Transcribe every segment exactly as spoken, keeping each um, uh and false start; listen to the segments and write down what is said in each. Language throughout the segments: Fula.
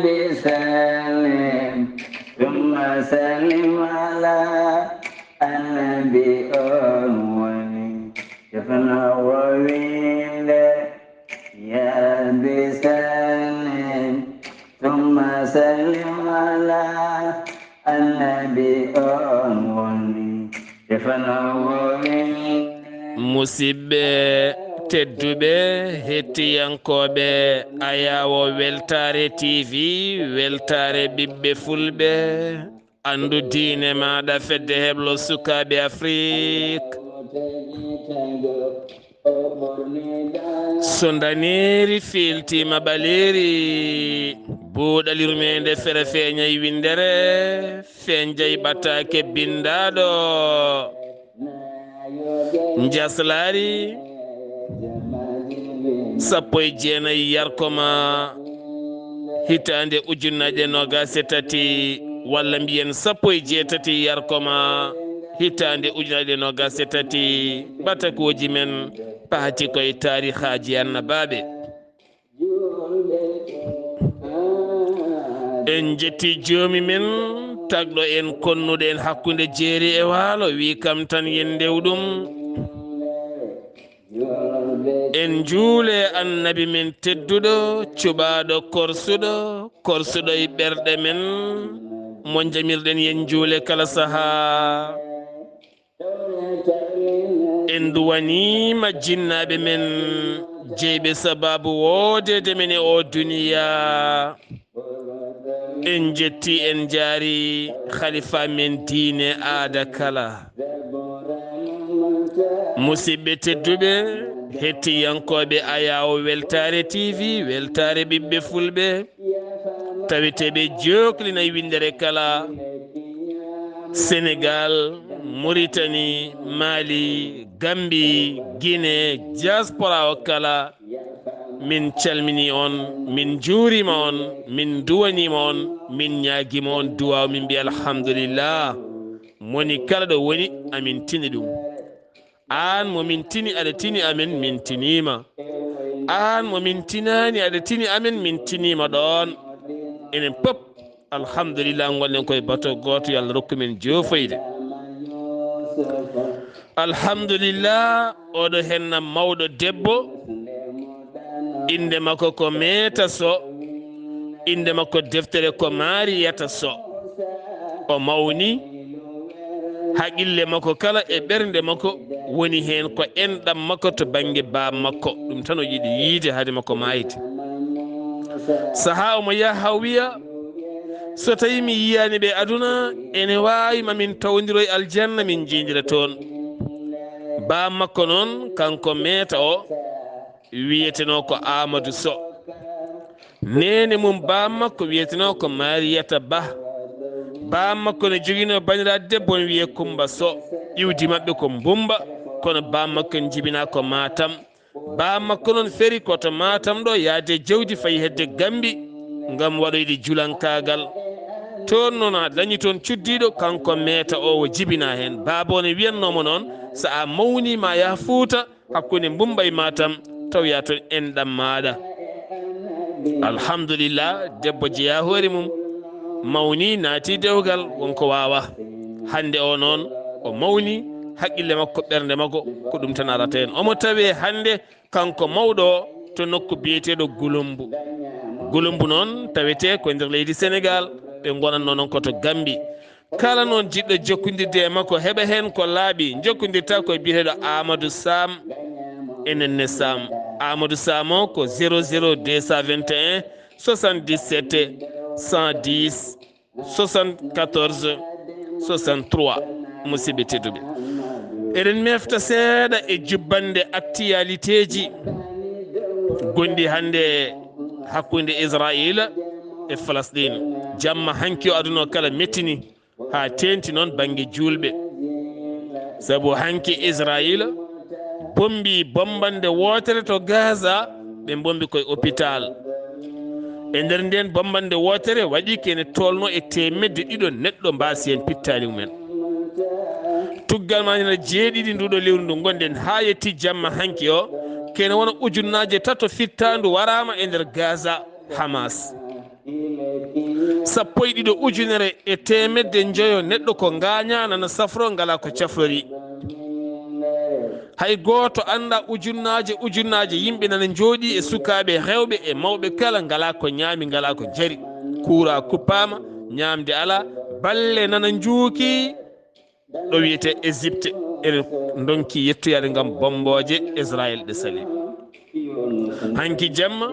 بسلم ثم سلم على النبي أول. شفنا وويل يا بسلم ثم سلم على النبي أول. شفنا وويل. Musidɓe tedduɓe, hettiyankooɓe Ayaawo Weltaare T V, weltaare ɓiɓɓe fulɓe, anndu diine maaɗa, fedde heblo sukaaɓe Afrik. So ndaneeri fiiltiima ɓaleeri, buuɗali rumeende fere feeñay winndere, feeñjay ɓataake binndaaɗo. Njaslaari sappo e jeenayi yarkoma hitaande ujunnaaje noogaas e tati, walla mbiyen sappo e jeetati yarkoma hitaande ujunnaaje noogaas e tati, ɓatakooji men pahati koye taarihaaji annabaaɓe. En njetti joomi men, tagɗo en, konnuɗo en hakkunde jeeri e waalo, wi kam tan yen ndew ɗum. En njuule annabi men tedduɗo, cuɓaaɗo korsuɗo, korsuɗo e ɓerɗe men, mo njamirɗen yen njuule kala sahaa. En duwaniima jinnaaɓe men, jeyɓe sabaabu woodeede men e oo duniyaa. En njetti, en njaari khalifa men diine aada kala. Musidɓe tedduɓe, hettiyankooɓe Ayaawo Weltaare T V, weltaare ɓiɓɓe fulɓe, taweteeɓe jooklina e winndere kala, Senegal, Mauritanie, Mali, Gambie, Guinée, diaspora o kala, min calmini on, min njuurima on, min duwanima on, min ñaagima on duwaaw, min mbi alhamdulillah. Moni kala ɗo woni, amin tini ɗum. Aan mo min tini, aɗa tini amen, min tiniima. Aan mo min tinaani, aɗa tini amen, min tiniima ɗoon. Enen pop, alhamdulillah, ngonɗen koye bato gooto, yo Allah rokku men joofoyde. Alhamdulillah, oɗo henna mawɗo debbo, innde makko ko Meeta Soh, innde makko deftere ko Maariyata Soh. O mawni, haqille makko kala e ɓernde makko woni heen ko enɗam makko to bannge baaba makko. Ɗum tan o yiɗi yiide hade makko maayde. Sahaa omo yaha haa wiya, so tawii mi yiyaani ɓe aduna, ene waawi ma min tawondiroy aljanna, min njiidira toon. Baaba makko noon, kanko Meeta o, wiyetenoo ko Aamadu Soh. Neene mum baaba makko wiyetenoo ko Maariyata Bah. Baaba makko ne joginoo banndiraaɗo debbo ne wiyee Kummba Soh. Iwdi maɓɓe ko Mbummba, kono baaba makko ne jibinaa ko Maatam. Baaba makko noon feri ko to Maatam ɗo, yaade jawdi fayi hedde Gambi ngam waɗoyde julankaagal. Toon noon a dañi toon cuddiiɗo, kanko Meeta o, o jibinaa heen. Baaba o ne wiyannoo mo noon, so a mawnii ma a yaha Fuuta, hakkunde Mbummba e Maatam, tawoya toon enɗam maaɗa. Alhamdulillah, debbo jeyaa hoore mum, mawni, naati dewgal, won ko waawaa. Hannde o noon, o mawni, haqqille makko, ɓernde makko, ko ɗum tan arata heen. Omo tawee hannde, kanko mawɗo o, to nokku biyeteeɗo Gulumbu. Gulumbu noon tawetee ko e nder leydi Senegaal, ɓe ngonatnoo noon ko to Gambi. Kala noon jiɗɗo jokkondirde e makko, heɓa heen ko laaɓi, njokkondirta ko e biyeteeɗo Amadou Sam. Enen ne Sam. Amadou Sam o ko zéro zéro deux cent vingt et un soixante-dix-sept cent dix soixante-quatorze soixante-trois. Musidɓe tedduɓe, eɗen mefta seeɗa e jubbande actualité ji gonɗi hannde hakkunde Israayiila e Falasɗin. Jamma hanki o aduna o kala mettini, haa teenti noon bannge juulɓe. Sabu hanki Israayiila bommbi bommbannde wootere to Gaza, ɓe mbommbi koye opitaal. E nder ndeen bommbannde wootere waɗi ko ene tolnoo e teemedde ɗiɗo neɗɗo mbaasi heen pittaali mumen. Tuggal maajina jeeɗiɗi nduuɗo lewru ndu ngonɗen haa yetti jamma hanki o, ko ene wona ujunnaaje tato fittaandu waraama e nder Gaza, Hamas. Sappo e ɗiɗo ujunere e teemedde njoyo neɗɗo ko ngaañaa, nana safroo, ngalaa ko cafrorii. Hay gooto anndaa ujunnaaje ujunnaaje yimɓe nana njooɗii e sukaaɓe rewɓe e mawɓe kala ngalaa ko ñaami, ngalaa ko njari. Kuuraa kuppaama, ñaamde alaa, balle nana njuukii. Ɗo wiyetee Égypte, eɗen ndonki yettoyaade ngam bommbooje Israël ɗe sali. Hanki jamma,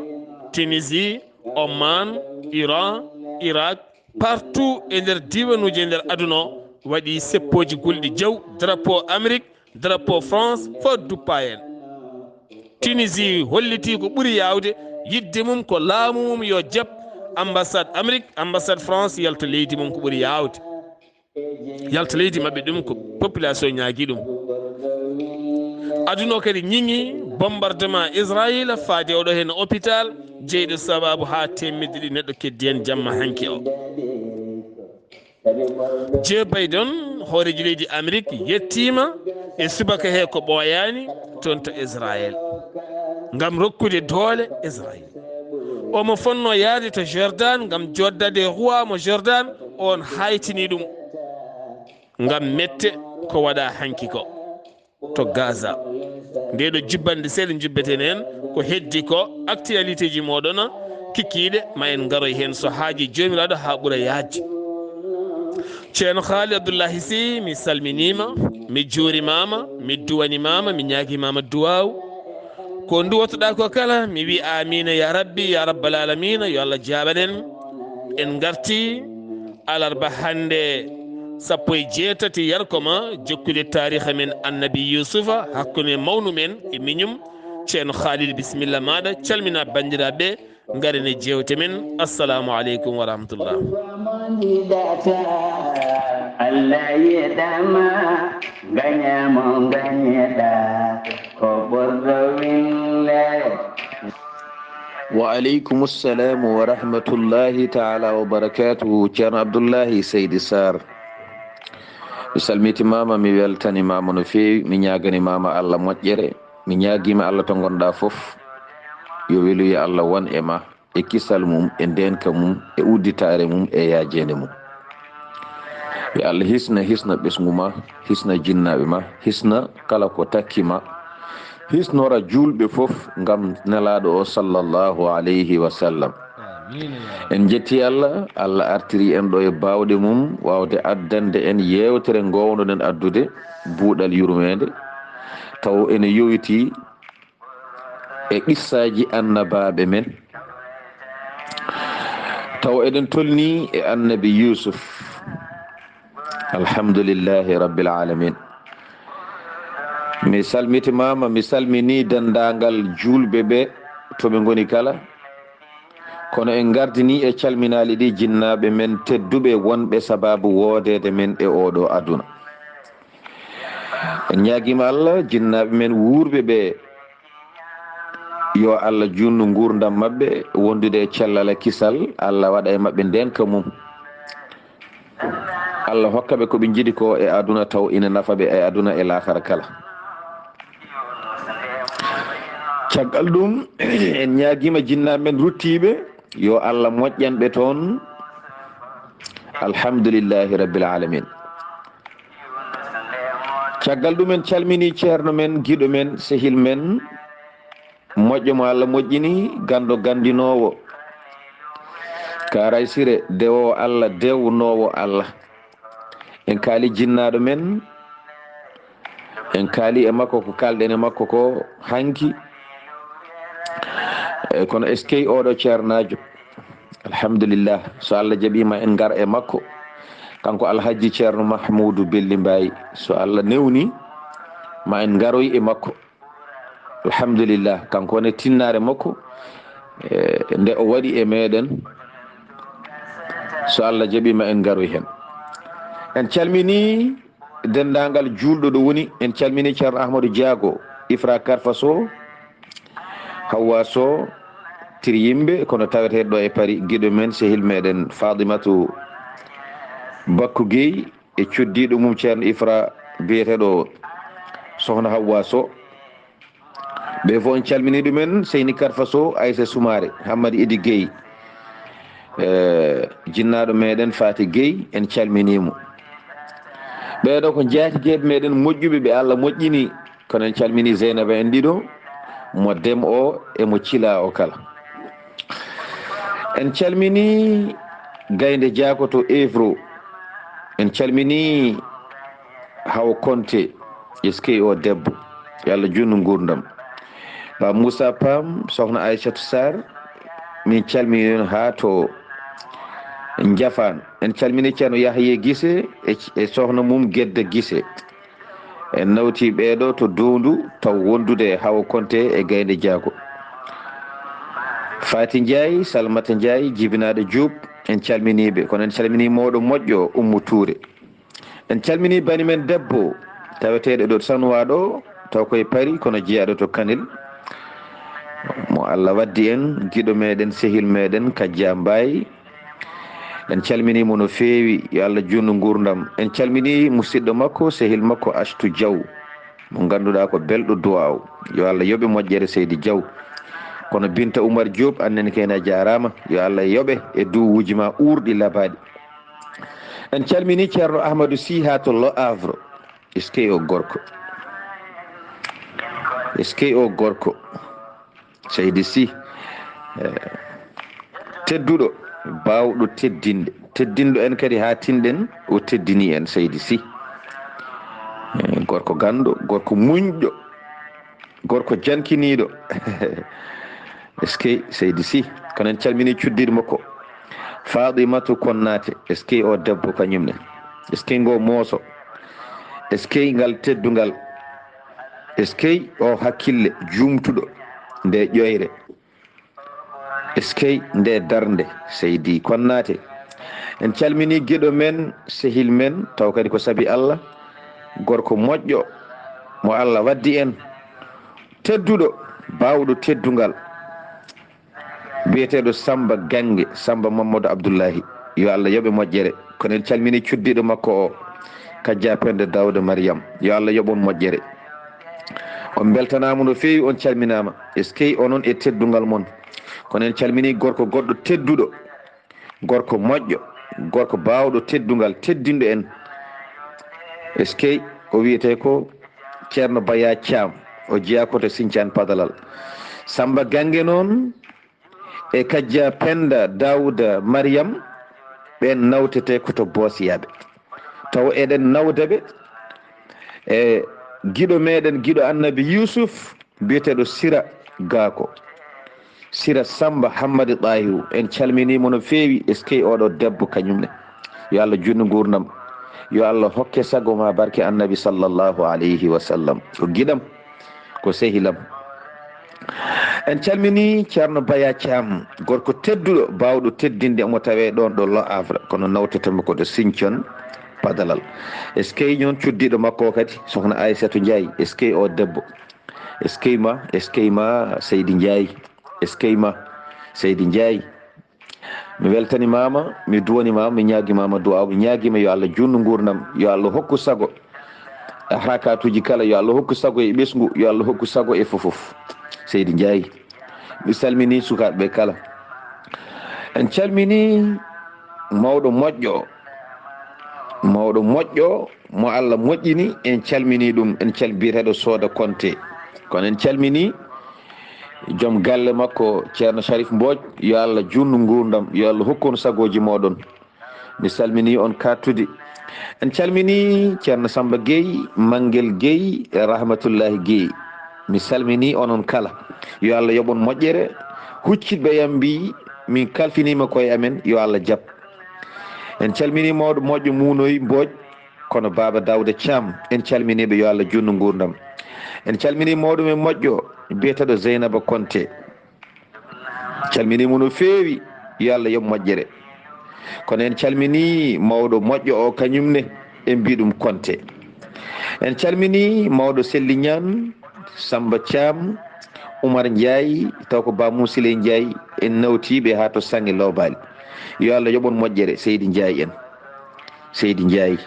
Tunisie, Oman, Iran, Irak, partout e nder diiwanuuji e nder aduna o, waɗi seppooji gulɗi jaw, drapeau Amérique, drapeau France, fof duppaa heen. Tunisie hollitii ko ɓuri yaawde yiɗde mum ko laamu mum yo jeb ambassade Amérique, ambassade France yalta leydi mum ko ɓuri yaawde. Yalta leydi maɓɓe, ɗum ko population ñaagii ɗum. Aduna o kadi ñiŋi bombardement Israël faade oɗo heen hôpital, jeyɗo sababu haa teemedde ɗiɗi neɗɗo keddi heen jamma hanki o. Joe Biden, hooreejo leydi Amérique, yettiima e subaka he ko ɓooyaani toon to Israël ngam rokkude doole Israël. Omo fonnoo yahde to Jordan ngam joddade roi mo Jordan, oon haytini ɗum ngam mette ko waɗaa hanki ko to Gaza. Nde ɗo jubbanɗe seeɗa njubbeten heen, ko heddi ko actualité ji mooɗon kikiiɗe, ma en ngaroy heen so haajii Joomiraaɗo haa ɓura yaajde. Ceerno Haali Abdullahi Si, mi salminiima, mi juurimaama, mi duwanimaama, mi ñaagimaama duwaaw. Ko nduwatoɗaa ko kala, mi wi aamiina ya Rabbi, ya Rabbal Aalamiina, yo Allah jaaɓan en. En ngartii alarba hannde sappo e jeetati yarkoma, jokkude taariha men Annabi Yuusufa hakkunde mawnu men e miñum. Ceerno Khalil, bisimilla maaɗa, calmina banndiraaɓe, ngaren e jeewte men. Assalamu aleykum wa rahmatullah. Allah yeɗama, gañamo gañeɗa, ko ɓurɗo wille. Wa aleykum salamu wa rahmatullahi taala wa barakatuhu. Ceerno Abdullahi Seydi Sarr, mi salmitimaama, mi weltanimaama no feewi, mi ñaaganimaama Allah moƴƴere, mi ñaagiima Allah to ngonɗaa fof, yo weluye Allah won e ma, e kisal mum, e ndeenka mum, e udditaare mum, e yaajeende mum. Yo Allah hisna, hisna ɓesngu ma, hisna jinnaaɓe ma, hisna kala ko takki ma, hisnora juulɓe fof ngam Nelaaɗo o, sallallahu alayhi wa sallam. En njetti Allah, Allah artiri en ɗo e baawɗe mum, waawde addande en yeewtere nde ngoownoɗen addude, buuɗal yurmeende, taw ene yowitii e qissaaji annabaaɓe men, taw eɗen tolnii e Annabi Yuusuf. Alhamdulillahi Rabbil Aalamiin. Mi salmitimaama, mi salminii denndaangal juulɓe ɓe to ɓe ngoni kala. Kono en ngardinii e calminaali ɗi jinnaaɓe men tedduɓe wonɓe sabaabu woodeede men e oo ɗoo aduna. En ñaagiima Allah, jinnaaɓe men wuurɓe ɓe, yo Allah juutnu nguurndam maɓɓe, wondude e cellal e kisal, Allah waɗa e maɓɓe ndeenka mum. Allah hokka ɓe ko ɓe njiɗi ko e aduna, taw ina nafa ɓe e aduna e laakara kala. Caggal ɗum, en ñaagiima jinnaaɓe men ruttiiɓe, yo Allah moƴƴan ɓe toon. Alhamdulillahi Rabbil Aalamiin. Caggal ɗum, en calminii ceerno men, giɗo men, sehil men, moƴƴo mo Allah moƴƴini, ganndo ganndinoowo, Kaaraay Sire, dewoowo Allah, dewnoowo Allah. En kaali jinnaaɗo men, en kaali e makko ko kaalɗen e makko ko hanki. E, kono eskey oɗo ceernaajo. Alhamdulillah, so Allah jaɓiima en ngar e makko. Kanko Alhajji Ceerno Mahmuudu Belli Mbaay, so Allah newni ma en ngaroy e makko. Alhamdulillah, kanko ne tinnaare makko, e, nde o waɗi e meɗen. So Allah jaɓiima en ngaroy heen. En calmini denndaangal juulɗo ɗo woni, en calmini Ceerno Ahmadou Diago, Ifra Karfa Sow, Hawwa Sow, Tiryimɓe, kono taweteeɗo ɗo e Paris, giɗo men, sehil meɗen Fadimatu Bakku Gueye, e cuddiiɗo mum Ceerno Ifra biyeteeɗo Sohna Hawwa Sow. Ɓe fof en calmini ɗumen, Seyni Karfa Sow, Aissa Soumaré, Hammadi Idi Gueye, Eh, jinnaaɗo meɗen Faati Gey, en calminii mo. Ɓeeɗo ko njaatigeeɓe meɗen moƴƴuɓe ɓe Allah moƴƴini. Kono en calminii Zeynaba en ɗiɗo, mo Dem o e mo Cila o kala. En calminii Gaynde Jaako to Evro. En calminii Hawa Konte, eskey o debbo. Yo Allah juutnu nguurndam. Ba Moussa Pam, Sohna Aissatou Sarr, min calminii on haa to Njafaan. En calminii Ceerno Yahye Gise e, e sohna mum Gedda Gise. En nawtii ɓeeɗo to Doondu, taw wondude e Hawa Konte e Gaynde Jaako. Faati Njaay, Salmata Njaay, jibinaaɗo Juup, en calminii ɓe. Kono en calminii mawɗo moƴƴo Ummu Tuure. En calminii bani men debbo, taweteeɗo ɗo Sanwa ɗo, taw koye Paris, kono jeyaaɗo to Kanel. Mo Allah waddi en, giɗo meɗen, sehil meɗen, Kajja Mbaye. En calminii mo no feewi, yo Allah juutnu nguurndam. En calminii musidɗo makko, sehil makko, Astu Jaw, mo ngannduɗaa ko belɗo duwaaw. Yo Allah yoɓe moƴƴere, Seydi Jaw. Kono Binta Umar Diop, annen kene a jaaraama. Yo Allah yoɓe e duwuuji ma uurɗi labaaɗi. En calminii Ceerno Ahmadou Sy haa to Le Havre. Eskey o gorko. Eskey o gorko. Seydi Sy, eh, tedduɗo, baawɗo teddinde. Teddinɗo en kadi haa tinɗen, o teddinii en, Seydi Sy. Eh, gorko ganndo, gorko muñɗo, gorko jankiniiɗo. Eskey, Seydi Sy. Kono en calminii cuddiiɗo makko, Fatimatu Konnaate. Eskey o debbo kañum ne. Eskey ngo mooso. Eskey ngal teddungal. Eskey o hakkille juumtuɗo nde ƴoyre. Eskey nde darnde, Seydi Konnaate. En calminii giɗo men, sehil men, taw kadi ko sabi Allah, gorko moƴƴo mo Allah waddi en, tedduɗo, baawɗo teddungal, biyeteeɗo Samba Gange, Samba Mamadou Abdoullahi. Yo Allah yoɓe moƴƴere. Kono en calminii cuddiiɗo makko o, Kajja Penda Daouda Mariam. Yo Allah yoɓ on moƴƴere. On mbeltanaama no feewi, on calminaama. Eskey onon e teddungal mon. Kono en calminii gorko goɗɗo tedduɗo, gorko moƴƴo, gorko baawɗo teddungal, teddinɗo en. Eskey o wiyetee ko Ceerno Baya Caam, o jeyaa ko to Sincaan Padalal. Samba Gange noon e Kajja Penda Daouda Mariam, ɓeen nawtetee ko to Boosiyaaɓe. Taw eɗen nawda ɓe e giɗo meɗen, giɗo Annabi Yuusuf, biyeteeɗo Sira Gaako. Sira Samba Hammadi Ɗahiru, en calminii mo no feewi, eskey oɗo debbo kañum ne. Yo Allah juutnu nguurndam. Yo Allah hokke sago ma barke Annabi sallallahu alayhi wa sallam. Ko giɗam, ko sehilam. En calminii Ceerno Baya Caam, gorko tedduɗo, baawɗo teddinde, omo tawee ɗoon ɗo Le Havre, kono nawtetee mo ko ɗo Sincon Padalal. Eskey ñoon cuddiiɗo makko o kadi, Sohna Aysatu Njaay, eskey o debbo. Eskey ma, eskey ma, Seydi Njaay, eskey ma, Seydi Njaay. Mi weltanimaama, mi duwanimaama, mi ñaagimaama du'aaw, mi ñaagiima yo Allah juutnu nguurndam, yo Allah hokku sago. E harakatuuji kala, yo Allah hokku sago e ɓesngu, yo Allah hokku sago e fof fof. Seydi Njaay, mi salminii sukaaɓe ɓe kala. En calminii mawɗo moƴƴo, mawɗo moƴƴo mo Allah moƴƴini, en calminii ɗum, en cal-, biyeteeɗo Sooda Konte. Kono en calminii joom galle makko, Ceerno Sharif Mbooj, yo Allah juutnu nguurndam, yo Allah hokku on sagooji mooɗon. Mi salminii on kaattude. En calminii Ceerno Samba Guèye, Manguel Guèye, e Rahmatullahi Guèye. Mi salminii onon kala. Yo Allah yoɓ on moƴƴere. Huccitɓe yam mbii, min kalfiniima koye amen, yo Allah jaɓ. En calminii mawɗo moƴƴo Muunoy Mbooj, kono Baaba Daawda Caam, en calminii ɓe, yo Allah juutnu nguurndam. En calminii mawɗo men moƴƴo, biyeteeɗo Zeynaba Konte. Calminii mo no feewi, yo Allah yoɓ moƴƴere. Kono en calminii mawɗo moƴƴo o, kañum ne, en mbii ɗum Konte. En calminii mawɗo Selli Ñaan, Samba Caam, Umar Njaay, taw ko Ba Mum Siley Njaay, en nawtii ɓe haa to Saŋe Loobaali. Yo Allah yoɓ on moƴƴere, Seydi Njaay en. Seydi Njaay.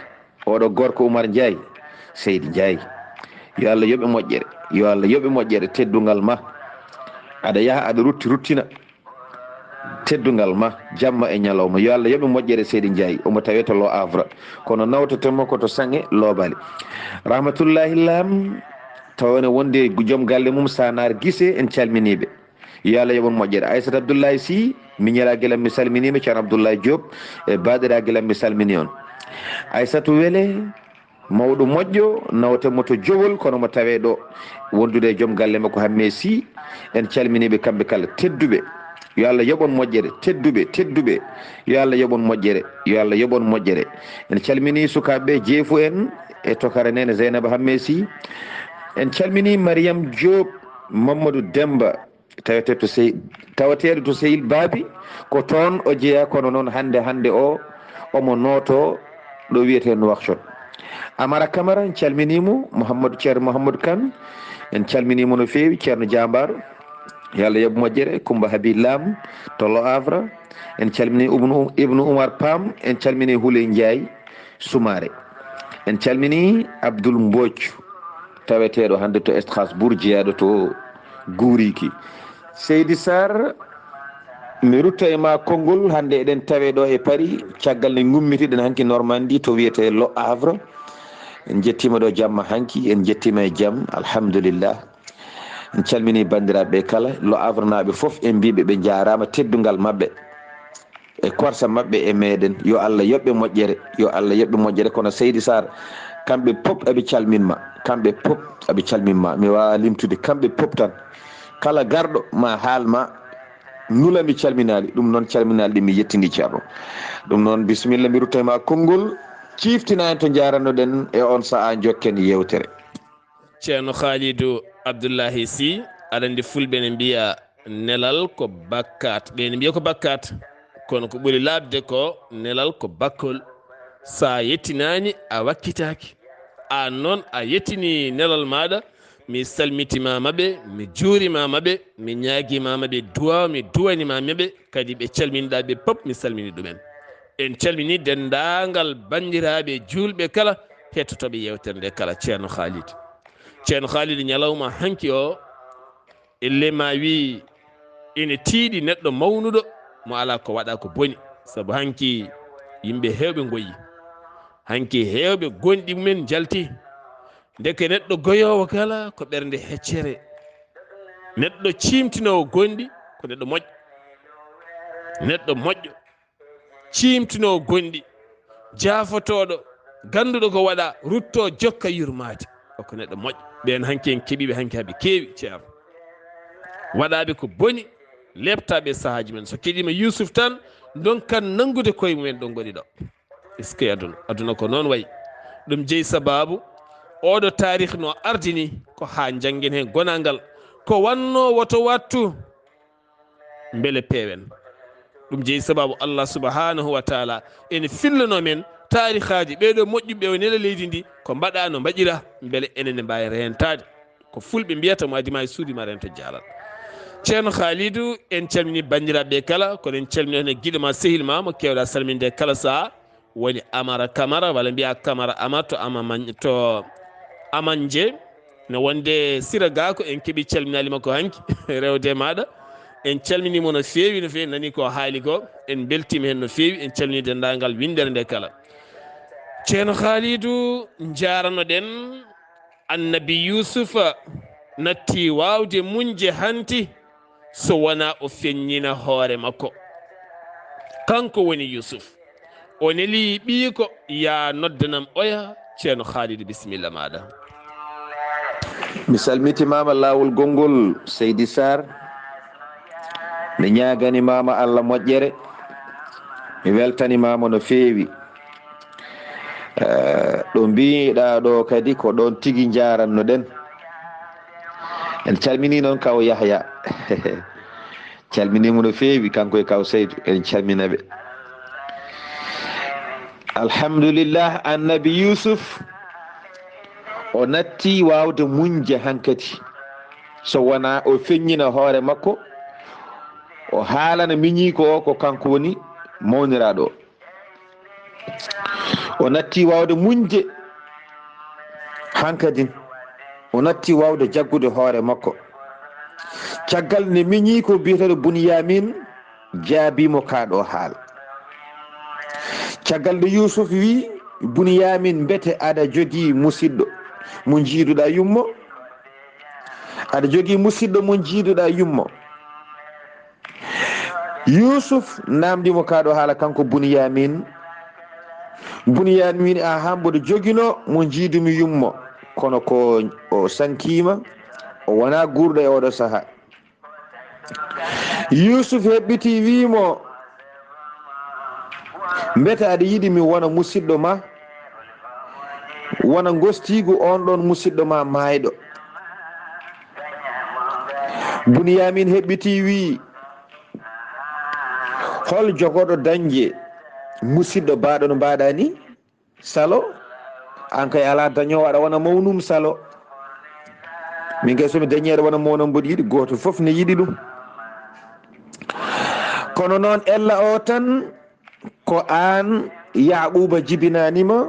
Oɗo gorko Umar Njaay, Seydi Njaay. Yo Allah yoɓe moƴƴere. Yo Allah yoɓe moƴƴere, teddungal ma. Aɗa yaha, aɗa rutti, ruttina. Teddungal ma, jamma e ñalawma. Yo Allah yoɓe moƴƴere Seydi Ndiaye, omo tawee to Le Havre. Kono nawteten mo ko to Saŋe Loobali. Rahmatullahi Lam, tawa ene wondi e joom galle mum Sanar Gise, en calminii ɓe. Yo Allah yoɓ on moƴƴere. Aissata Abdoulaye Sy, miñiraagal am mi salminii ma, Ceerno Abdoulaye Diop, e baaɗiraagal am mi salminii on. Aissata Wele, mawɗo moƴƴo, nawten mo to Jowol, kono mo tawee ɗo, wondude e joom galle makko Hammee Sy. En calminii ɓe kamɓe kala, tedduɓe. Yo Allah yoɓ on moƴƴere, tedduɓe, tedduɓe. Yo Allah yoɓ on moƴƴere, yo Allah yoɓ on moƴƴere. En calminii sukaaɓe ɓe, Jeefu en, e Tokara Neene Zeynaba Hammee Sy. En calminii Mariam Diop, Mamadou Demba, taweteeɗo to Sey-, taweteeɗo to Sehil Baabi, ko toon o jeyaa, kono noon hannde, hannde o, omo nooto ɗo wiyetee Nouakchott. Amara Camara, en calminii mo, Mouhamadou, Ceerno Mouhamadou Kane, en calminii mo no feewi, Ceerno Jaambaar, yo Allah yoɓ moƴƴere, Coumba Haby Lam to Le Havre, en calminii Ibnu, Ibnu Oumar Pam, en calminii Houley Ndiaye Soumaré. En calminii Abdoul Mbodj, taweteeɗo hannde to Strasbourg, jeyaaɗo to Guuriki. Seydi Sarr, mi rutta e ma konngol, hannde eɗen tawee ɗo e Paris, caggal nde ngummitiɗen hanki Normandie to wiyetee Le Havre. En njettiima ɗo jamma hanki, en njettiima e jam, alhamdulillah. En calminii banndiraaɓe ɓe kala, Le Havre naaɓe fof, en mbiiɓe ɓe njaaraama teddungal maɓɓe e korsa maɓɓe e meeɗen. Yo Allah yoɓ ɓe moƴƴere, yo Allah yoɓ ɓe moƴƴere. Kono Seydi Sarr, kamɓe pop aɓe calminma, kamɓe pop aɓe calminma. Mi waawaa limtude kamɓe pop tan. Kala garɗo ma haal ma nula mi calminaali. Ɗum noon calminaali ɗi mi yettini Ceerno. Ɗum noon bisimilla, mi rutta e ma konngol, ciiftina en to njaarannoɗen e on sahaa, njokken yeewtere. Ceerno Khalidou Abdoulahi Sy, aɗa anndi fulɓe ne mbiya nelal ko bakkat. Ɓe ne mbiya ko bakkat, kono ko ɓuri laaɓde ko nelal ko bakkol. So a yettinaani, a wakkitaaki. Aan noon, a yettini nelal maaɗa, mi salmitimaama ɓe, mi juurimaama ɓe, mi ñaagimaama ɓe duwaa, mi duwanimaama ɓe, kadi ɓe calminiɗaa ɓe pop, mi salmini ɗumen. En calmini denndaangal banndiraaɓe juulɓe kala, hettotooɓe yeewtere nde kala, Ceerno Khalid. Ceerno Khalid, ñalawma hanki o, elle ma wi ene tiiɗi neɗɗo mawnuɗo mo alaa ko waɗa ko boni. Sabu hanki yimɓe heewɓe ngoyi. Hanki heewɓe gonɗi mumen njalti. Ndeke neɗɗo goyoowo kala ko ɓernde heccere. Neɗɗo ciimtinoowo gonɗi ko neɗɗo moƴƴo. Neɗɗo moƴƴo, ciimtinoowo gonɗi, jaafotooɗo, gannduɗo ko waɗa, ruttoo, jokka yurmaade. O ko neɗɗo moƴƴo. Ɓeen hanki en keɓiiɓe hanki haa ɓe keewi, Ceerno. Waɗaaɓe ko boni, leeptaaɓe e sahaaji men. So keɗiima Yuusuf tan, ndonkan nanngude koye mumen ɗo ngoni ɗo. Est-ce que aduna, aduna ko noon wayi? Ɗum jeyi sabaabu oɗo taarikh no ardini ko haa njanngen heen gonangal. Ko wannoo woto wattu, mbele peewen. Ɗum jeyi sabaabu Allah subhanahu wa taala ene fillano men taarikhaaji ɓeeɗo moƴƴuɓe o nela leydi ndi, ko mbaɗa no mbaɗira, mbele enen ne mbaawi reentaade. Ko fulɓe mbiyata mo adima e suudu ma rento jaalal. Ceerno Khalidou, en calmini banndiraaɓe kala, kono en calmini heen e giɗo ma, sehil ma, mo keewɗa salminde kala saha, woni Amara Camara, walla mbiya Camara Amar to Ama Mañ-, to Amanje. No wonde Sira Gako, en keɓi calminaali makko hanki, rewde e maɗa. En calmini mo no feewi, no feewi, nani ko haali ko. En mbeltima heen no feewi, en calmini denndaangal winndere nde kala. Ceerno Khalidou, njaaranoɗen. Annabi Yuusufa natti waawde muñde hanti so wonaa o feññina hoore makko. Kanko woni Yuusuf. O neli ɓiiko, yaa noddanam oya, Ceerno Khalidou, bisimilla maɗa. Mi salmitimaama laawol gonngol, Seydi Sarr. Mi ñaagani maama Allah moƴƴere. Mi weltani maama no feewi. Eh, ɗo mbiɗa ɗo kadi ko ɗon tigi njarannoɗen. En calmini noon kaw Yahya. Calminimo no feewi kanko e kaw Seydou, en calminaɓe. Alhamdulillah, annabi Yusuf o natti wawde muñde hankadi, so wona o feññina hoore makko, o haalana miñiiko o ko kanko woni mawniraaɗo o. O natti waawde muñde hankadin. O natti waawde jaggude hoore makko. Caggal nde miñiiko biyeteeɗo Bunyamin jaabii mo kaa ɗoo haala. Caggal nde Yuusuf wii Buniyaamin, mbete aɗa jogii musiɗɗo mo njiiduɗaa yummo? Aɗa jogii musiɗɗo mo njiiduɗaa yummo? Yuusuf naamndii mo kaa ɗoo haala, kanko Buniyaamin. Buniyaamin wii, ahan, mboɗo joginoo mo njiidumi yummo, kono ko o sankiima, o wonaa guurɗo e ooɗoo sahaa. Yuusuf heɓɓitii wii mo, mbete aɗa yiɗi mi wona musiɗɗo ma, wona ngostiigu oon ɗoon musiɗɗo ma maayɗo? Buniyaamin heɓɓitii wii, hol jogooɗo dañde musiɗɗo baaɗo no mbaaɗaa nii? Salo, aan kay alaa dañoowo aɗa wona mawnum salo. Min kay so mi dañii aɗa wona mawnam mboɗo yiɗi, gooto fof ne yiɗi ɗum. Kono noon ella o tan ko aan Yaaquuba jibinaani ma,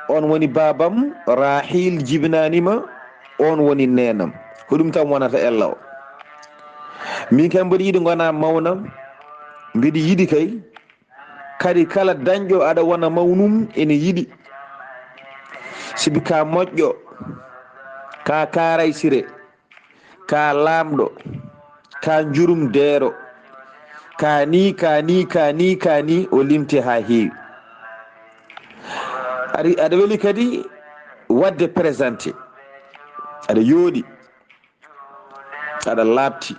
oon woni baabam, Rahiil jibinaani ma, oon woni neenam. Ko ɗum tan wonata ella o. Min kay mboɗo yiɗi ngonaa mawnam, mbiɗo yiɗi kay kadi kala dañɗo aɗa wona mawnum ene yiɗi. Sibi ka moƴƴo, ka kaaraysire, ka laamɗo, ka njurum deero, ka ni, ka ni, ka ni, ka ni, o limti haa heewi. Ari, aɗa weli kadi waɗde présenté. Aɗa yooɗi. Aɗa laaɓti.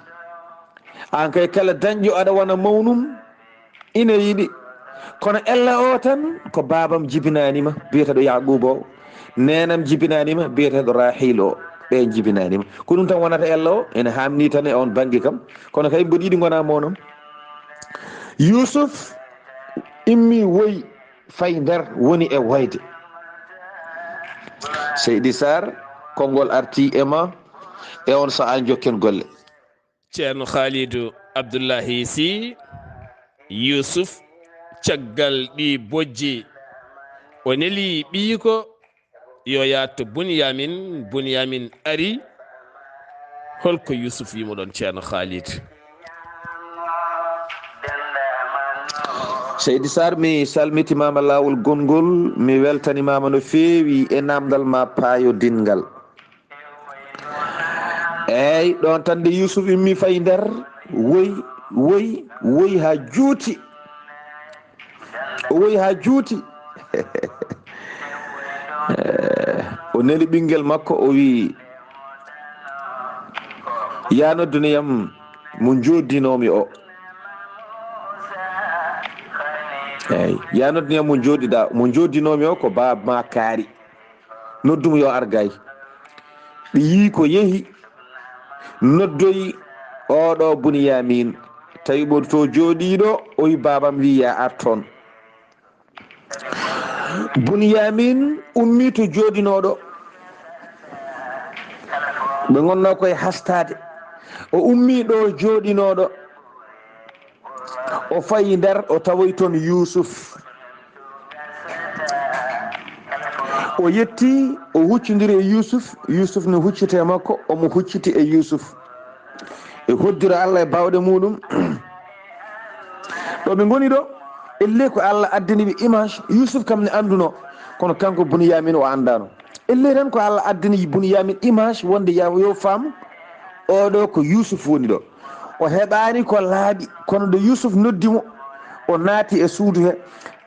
Aan kay kala dañɗo aɗa wona mawnum, ina yiɗi. Kono ella o tan ko baabam jibinaani ma, biyeteeɗo Yaaquuba o. Neenam jibinaani ma, biyeteeɗo Rahiil o. Ɓeen jibinaani ma. Ko ɗum tan wonata ella o, ene haamni tan e oon bannge kam. Kono kay mboɗo yiɗi ngonaa mawnam. Yuusuf immi woyi. Fay nder woni e woyde. Seydi Sarr, konngol artii e ma e oon sahaa, njokken golle. Ceerno Khalidou Abdoulahi Sy, Youssouf, caggal ɗii bojji, o neli ɓiyiiko yo yahat to Bunyamin. Bunyamin ari. Holko Youssouf wimo ɗon, Ceerno Khalid? Seydi Sarr, mi salmitimaama laawol gonngol, mi weltanimaama no feewi e naamndal ma paayodinngal. Eey, ɗon tan nde Yuusuf immi fayi nder, woy, woy, woy haa juuti. O woyi haa juuti. O neli ɓinngel makko, o wiyi, "Yaa nodduniyam mo njooddinoomi o." Eey, "Yaa nodduniyam mo njooɗiɗaa, mo njooddinoomi o ko baaba ma kaari. Noddum yo ar gay." Ɓe yii ko yehi, noddoyi oɗo Bunyamin, tawi ɓo to jooɗiiɗo, o wi, "Baabam wi yaa ar toon." Bunyamin ummi to jooɗinooɗo. Ɓe ngonnoo koye hastaade. O ummi ɗo jooɗinooɗo. O fayi nder, o tawoyi toon Yuusuf. O yetti, o huccondiri e Yuusuf. Yuusuf ne hucciti e makko, omo hucciti e Yuusuf. E hoddira Allah e baawɗe muɗum. Ɗo ɓe ngoni ɗo, elle ko Allah addani ɓe image, Yuusuf kam ne annduno, kono kanko Bunyamin o anndaano. Elle tan ko Allah addani Bunyamin image wonde ya-, yo faam, oɗo ko Yuusuf woni ɗo. O heɓaani ko laaɓi, kono nde Yuusuf noddi mo, o naati e suudu he.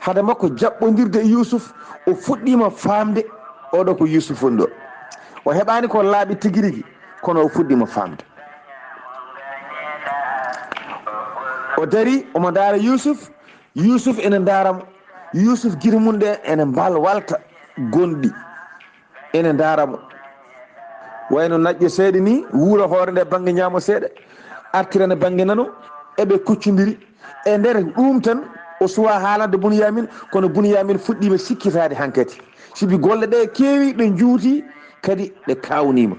Hade makko jaɓɓondirde e Yuusuf, o fuɗɗiima faamde oɗo ko Yuusuf woni ɗo. O heɓaani ko laaɓi tigi rigi, kono o fuɗɗiima faamde. O dari, omo ndaara Yuusuf, Yuusuf ene ndaara mo. Yuusuf gite mum ɗe ene mbal walta gonɗi. Ene ndaara mo. Wayno naƴƴo seeɗa ni, wuura hoore nde bannge ñaamo seeɗa, artirana bannge nano, eɓe kuccondiri. E nder ɗum tan, o suwaa haalande Bunyamin, kono Bunyamin fuɗɗiima sikkitaade hankadi. Sibi golle ɗe keewi, ɗe njuuti, kadi ɗe kaawniima.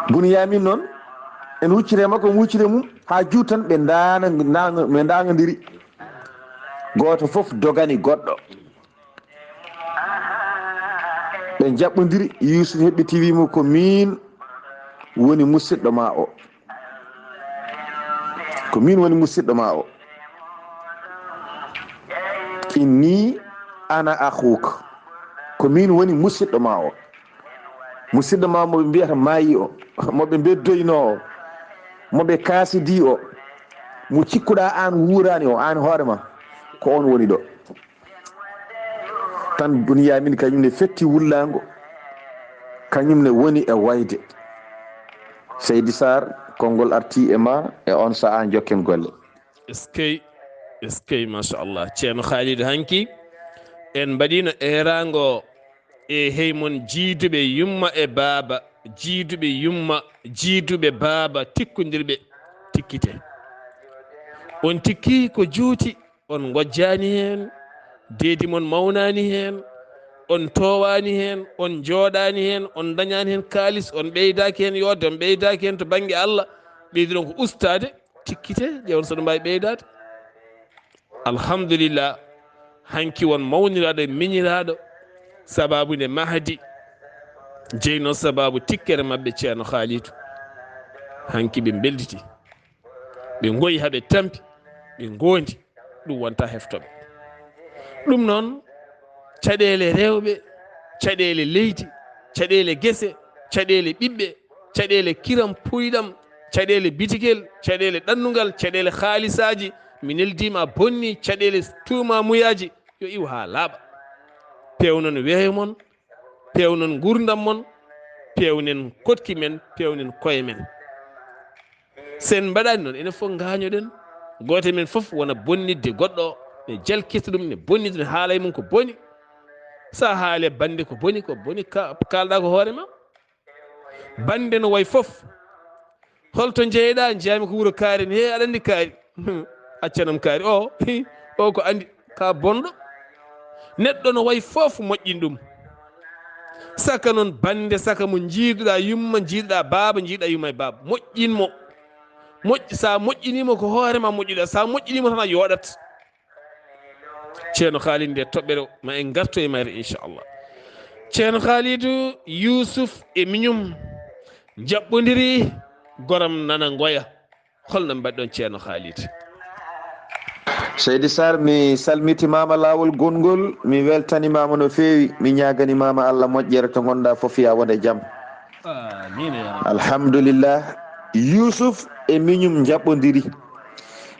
Bunyamin noon, en huccire makko, en huccire mum, haa juutan ɓe ndaana-, ndaana-, ɓe ndaangodiri. Gooto fof dogani goɗɗo. Ɓe njaɓɓondiri, Yuusuf heɓɓiti, wi mo, "Ko miin, woni musidɗo ma o. Ko min woni musidɗo ma o. Inni ana akhuuk. Ko min woni musidɗo ma o. Musidɗo ma mo ɓe mbiyata maayi o, mo ɓe mbeddoyno o, mo ɓe kaasidi o, mo cikkuɗaa aan wuuraani o, aan hoore ma, ko on woni ɗo. Tan Bunyamin kañum ne fetti wullaango, kañum ne woni e wayde. Seydi Sarr, konngol arti e ma e on sa'a, jokken golle. Eskey, eskey, machallah. Ceerno Khalidou, hanki en mbaɗino eeraango e hey mon jiiduɓe yumma e baaba, jiiduɓe yumma, jiiduɓe baaba, tikkondirɓe, tikkite. On tikki ko juuti, on ngojjaani heen, deedi mon mawnaani heen, on toowaani heen, on njooɗaani heen, on ndañaani heen kaalis, on ɓeydaaki heen yoode, on ɓeydaaki heen to bannge Allah, ɓeydiron ko ustaade, tikkite, ƴeewon so ɗum mbaawi ɓeydaade. Alhamdulillah, hanki won mawniraaɗo e miñiraaɗo, sababu nde Mahdi, jeyno sababu tikkere maɓɓe Ceerno Khalidou. Hanki ɓe mbelditi, ɓe ngoyi haa ɓe tampi, ɓe ngondi, ɗum wonta heftoɓe. Ɗum noon, caɗeele rewɓe, caɗeele leydi, caɗeele gese, caɗeele ɓiɓɓe, caɗeele kiram puyɗam, caɗeele bitigel, caɗeele ɗannungal, caɗeele haalisaaji, mi neldiima bonni, caɗeele tuumamuyaaji, yo iw haa laaɓa. Peewnon weeyo mon, peewnon nguurndam mon, peewnen koɗki men, peewnen koye men. So en mbaɗaani noon, enen fof ngaañoɗen. Gooto e men fof wona bonnitde goɗɗo o, ne jalkita ɗum, ne bonnita, ne haala e mum ko boni. So a haali e bannde ko boni, ko boni, ka-, kaalɗaa ko hoore ma. Bannde no wayi fof. Holto njeyɗaa? Njeyaami ko wuro Kaari. He, aɗa anndi Kaari? Accanam Kaari. O, hi, o ko anndi, ka bonɗo. Neɗɗo no wayi fof moƴƴin ɗum. Saka noon bannde, saka mo njiiduɗaa yumma, njiiduɗaa baaba, njiiduɗaa yumma e baaba. Moƴƴin mo. Moƴƴ-, sa moƴƴinii mo ko hoore ma moƴƴuɗaa. Sa moƴƴinii mo tan a yooɗat. Ceerno Khalid, nde toɓɓere ma en ngarto e mayre, inchallah. Ceerno Khalidou, Youssouf e miñum njaɓɓondiri, goram nana ngoya. Holno mbaɗɗon, Ceerno Khalid? Seydi Sarr, mi salmitimaama laawol gonngol, mi weltanimaama no feewi, mi ñaaganimaama Allah moƴƴere to ngonɗaa fof, yaa won e jam. Amiin, yaa Rabbi. Alhamdulillah, Youssouf e miñum njaɓɓondiri.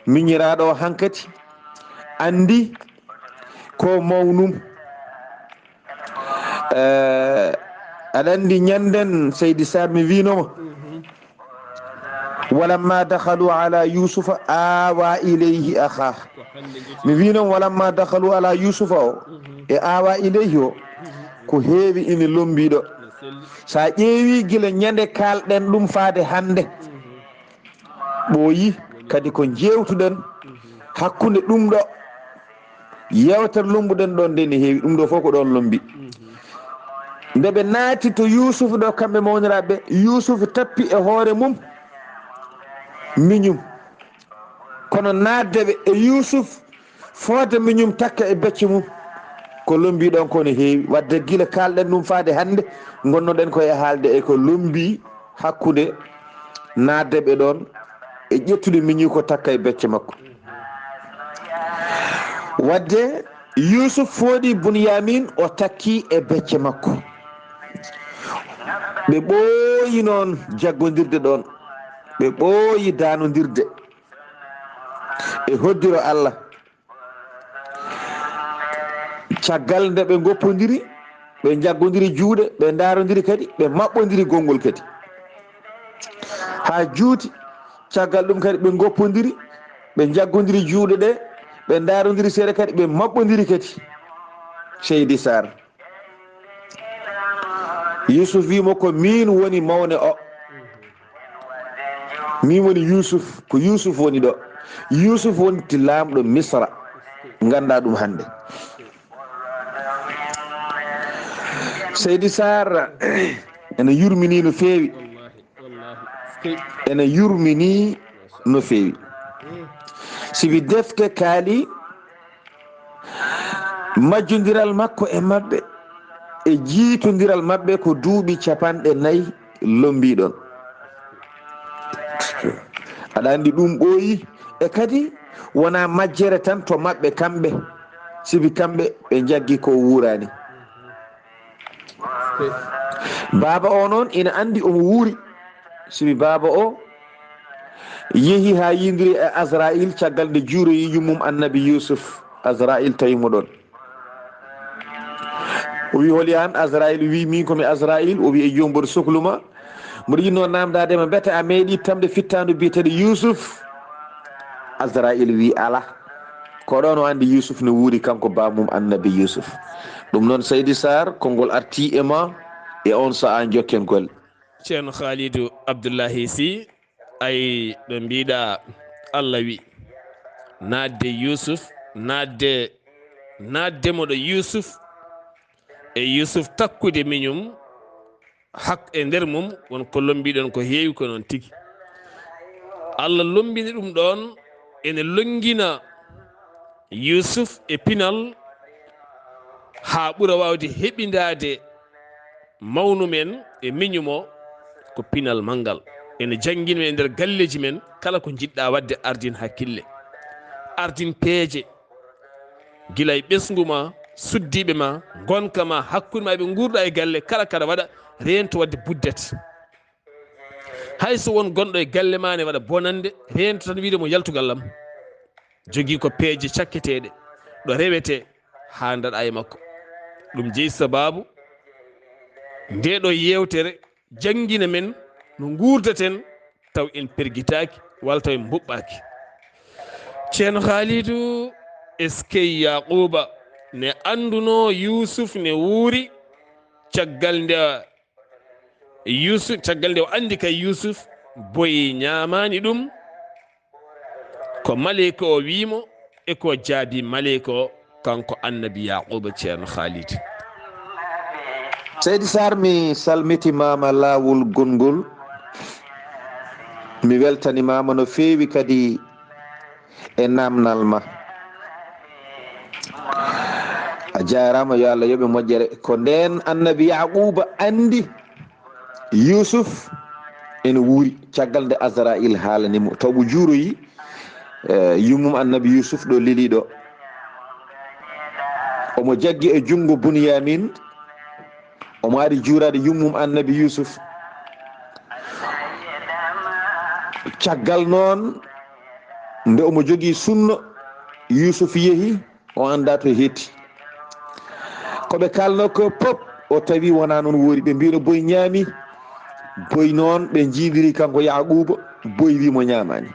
Miñiraaɗo o hankadi anndi ko mawnum. Eh, aɗa anndi ñannden, Seydi Sarr, mi wiinoma. Mhm. Walamma dakhalu ala Yusufa awa ilayhi akha. Mi wiinoma, walamma dakhalu ala Yusufa o, mhm, e awa ilayhi o, mhm, ko heewi ina lombii ɗo. Sa ƴeewi gila ñande kaalɗen ɗum faade hannde. Mhm. Ɓooyi kadi ko njeewtuɗen hakkunde ɗum ɗo. Yeewtere lombuɗen ɗon nde ne heewi, ɗum ɗo fof ko ɗon lombi. Nde ɓe naati to Yuusuf ɗo, kamɓe mawniraaɓe, Yuusuf tappi e hoore mum miñum. Kono naatde ɓe e Yuusuf, foote miñum takka e becce mum, ko lombi ɗon ko ne heewi. Wadde gila kaalɗen ɗum faade hannde, ngonnoɗen ko e haalde e ko lombi hakkunde naatde ɓe ɗon e ƴettude miñi ko takka e becce makko. Wadde Yuusuf fooɗi Bunyamin, o takki e becce makko. Ɓe ɓooyi noon jaggondirde ɗon. Ɓe ɓooyi daanondirde e hoddiro Allah. Caggal nde ɓe ngoppondiri, ɓe njaggondiri juuɗe, ɓe ndaarondiri kadi, ɓe maɓɓondiri gonngol kadi. Haa juuti, caggal ɗum kadi ɓe ngoppondiri, ɓe njaggondiri juuɗe ɗe, ɓe ndaarondiri seeɗa kadi, ɓe maɓɓondiri kadi. Seydi Sarr. Yuusuf wii mo, "Ko miin woni mawne o. Miin woni Yuusuf, ko Yuusuf woni ɗo." Yuusuf wonti laamɗo Misra. Nganndaa ɗum hannde. Seydi Sarr, ene yurminii no feewi. Ene yurminii no feewi. Sibi defte kaali majjondiral makko e maɓɓe, e jiitondiral maɓɓe ko duuɓi capanɗe nayi lombii ɗon. Aɗa anndi ɗum ɓooyi, e kadi wonaa majjere tan to maɓɓe kamɓe, sibi kamɓe ɓe njaggi ko wuuraani. Baaba o noon ina anndi omo wuuri, sibi baaba o yehi haa yindiri e Azrail caggal nde juuroyi yummum annabi Yusuf. Azrail tawi mo ɗon. O wi, "Holi aan?" Azrail wi, "Min ko mi Azrail." O wi, "E joom mboɗo soklu ma. Mboɗo yiɗnoo naamndaade ma, mbete a meeɗi tamde fittaandu biyeteeɗo Yusuf?" Azrail wi, "Alaa." Ko ɗoon o anndi Yusuf no wuuri, kanko baamum annabi Yusuf. Ɗum noon, Seydi Sarr, konngol artii e ma e oon sahaa, njokken golle. Ceerno Khalidou Abdoulahi Sy, ay ɗo mbiɗa Allah wi, "Naatde Yusuf, naatde, naatde mo ɗo Yusuf, e Yusuf takkude miñum, hak e nder mum won ko lombiɗon ko heewi ko noon tigi." Allah lombini ɗum ɗoon, ene longina Yusuf e pinal haa ɓura waawde heɓindaade mawnu men e miñu mo ko pinal manngal. Ene janngin men e nder galleeji men, kala ko njiɗɗaa waɗde, ardin hakkille, ardin peeje, gila e ɓesngu ma, suddiiɓe ma, ngonka ma, hakkunde ma e ɓe nguurɗa e galle, kala kaɗa waɗa, reento waɗde buddet. Hay so won gonɗo e galle ma ne waɗa bonannde, reento tan wiide mo, "Yaltu gallam." Jogii ko peeje cakketeeɗe ɗo rewetee haa ndaɗa e makko. Ɗum jeyi sabaabu nde ɗo yeewtere, janngina men no nguurdaten taw en pergitaaki walla taw en mbuɓɓaaki. Ceerno Khalidou, eskey Yaquuba ne anndunoo Yusuf ne wuuri, caggal nde Yusuf, caggal nde o anndi kay Yusuf boyi ñaamaani ɗum, ko maleyka o wi'i mo, e ko jaabi maleyka o, kanko annabi Yaquuba, Ceerno Khalid. Seydi Sarr, mi salmitimaama laawol gonngol. Mi weltanimaama no feewi kadi e naamnal ma. A jaaraama, yo Allah yoɓe moƴƴere. Ko ndeen annabi Yaquuba anndi Yusuf ene wuuri, caggal nde Azrail haalani mo, taw mo juuroyi, eh, yummum annabi Yusuf ɗo leli ɗo. Omo jaggi e junngo Bunyamin, omo ari juuraade yummum annabi Yusuf. Caggal noon, nde omo jogii sunno, Yusuf yehi, o anndaa to hetti. Ko ɓe kaalnoo ko pop, o tawi wonaa noon woori. Ɓe mbiino boy ñaami, boy noon ɓe njiidiri kanko Yaquuba, boy wi mo ñaamaani.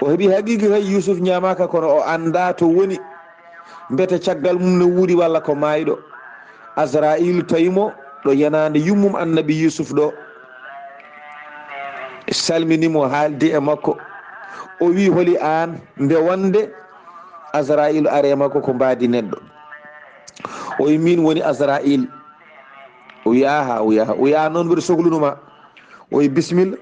O heɓi haqiiqa kay, Yusuf ñaamaaka, kono o anndaa to woni. Mbete caggal mum no wuuri walla ko maayɗo. Azra'iilu tawi mo ɗo yenaande yummum annabi Yusuf ɗo. Salmini mo, haaldi e makko. O wi, "Holi aan?" Nde wonde Azra'iilu ari e makko ko mbaadi neɗɗo. O wi, "Miin woni Azra'iil." O wi, "Aha," o wi, "Aha." O wi, "Aan noon mbiɗo sokluno ma." O wi, "Bisimilla."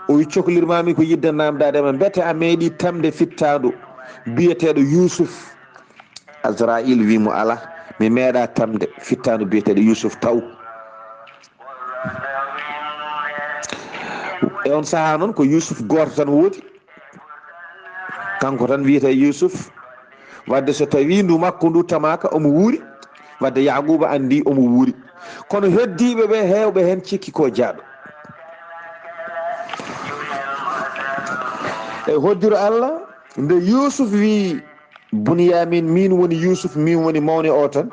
O wi, "Coklirmaami ko yiɗde naamndaade ma, mbete a meeɗi tamde fittaandu biyeteeɗo Yuusuf?" Azra'iil wi mo, "Alaa, mi meeɗaa tamde fittaandu biyeteeɗo Yuusuf taw." E on sahaa noon ko Yuusuf gooto tan woodi. Kanko tan wiyetee Yuusuf. Wadde so tawii ndu makko ndu tamaaka omo wuuri, wadde Yaaquuba anndi omo wuuri. Kono heddiiɓe ɓe, heewɓe heen cikki ko jaaɗo. E hoddiro Allah, nde Yuusuf wi Buniyaamin, "Miin woni Yuusuf, miin woni mawne o," tan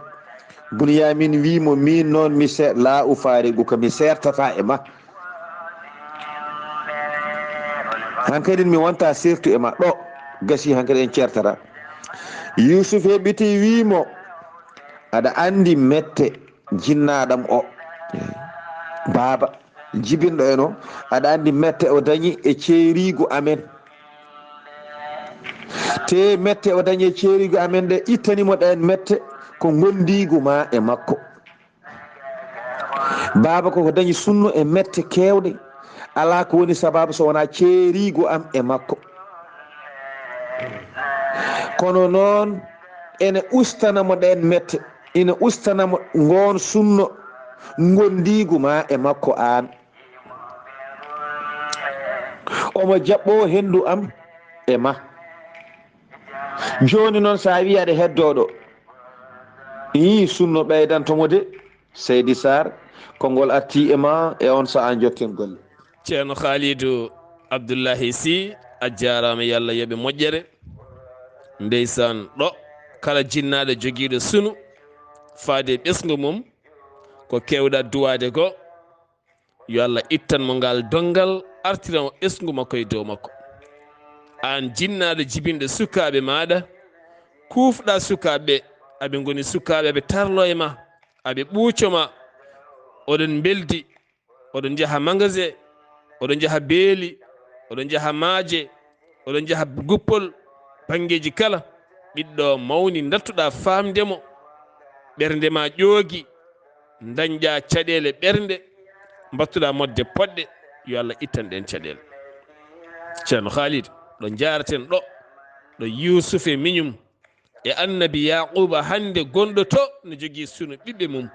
Buniyaamin wi mo, "Miin noon mi se-, laa ufaariguka, mi seertataa e ma. Hankadi mi wontaa seertu e ma ɗo, gasi hankadi en ceertataa." Yuusuf heɓiti wi mo, "Aɗa anndi mette jinnaaɗam o, baaba jibinɗo en o, aɗa anndi mette o dañi e ceeriigu amen. Te mette o dañi e ceeriigu amen ɗe, ittani mo ɗeen mette ko ngondiigu ma e makko. Baaba ko, ko dañi sunno e mette keewɗe, alaa ko woni sabaabu so wonaa ceeriigu am e makko. Kono noon, ene ustana mo ɗeen mette, ina ustana mo ngoon sunno, ngondiigu ma e makko aan." omo jaɓɓoo henndu am e ma. Jooni noon, so a wii aɗa heddoo ɗo, ii, sunno ɓeydanto mo de. Seydi Saar, konngol artii e ma e on sahaa njokken golle. Ceerno Khalidou Abdoulahi Sy, a jaaraama, yo Allah yoɓe moƴƴere. Ndeysaan, ɗo kala jinnaaɗo jogiiɗo sunu faade e ɓesngu mum, ko keewɗa duwaade ko, yo Allah ittan mo ngal donngal, artira mo ɓesngu makko e dow makko. Aan jinnaaɗo jibinɗo sukaaɓe maaɗa, kuufɗa sukaaɓe ɓe, aɓe ngoni sukaaɓe, aɓe tarlo e ma, aɓe ɓuuco ma, oɗon mbeldi, oɗon njaha magasin, oɗon njaha beeli, oɗon njaha maaje, oɗon njaha guppol, banngeeji kala. Ɓiɗɗo mawni, ndattuɗa faamde mo, ɓernde ma ƴoogi, ndañɗa caɗeele ɓernde, mbattuɗa moƴƴe poɗɗe, yo Allah ittan ɗeen caɗeele. Ceerno Khalid, ɗo njaaraten ɗo, ɗo Yuusuf e miñum e Annabi Yaaquuba hannde gonɗo to, no jogii sunu ɓiɓɓe mum.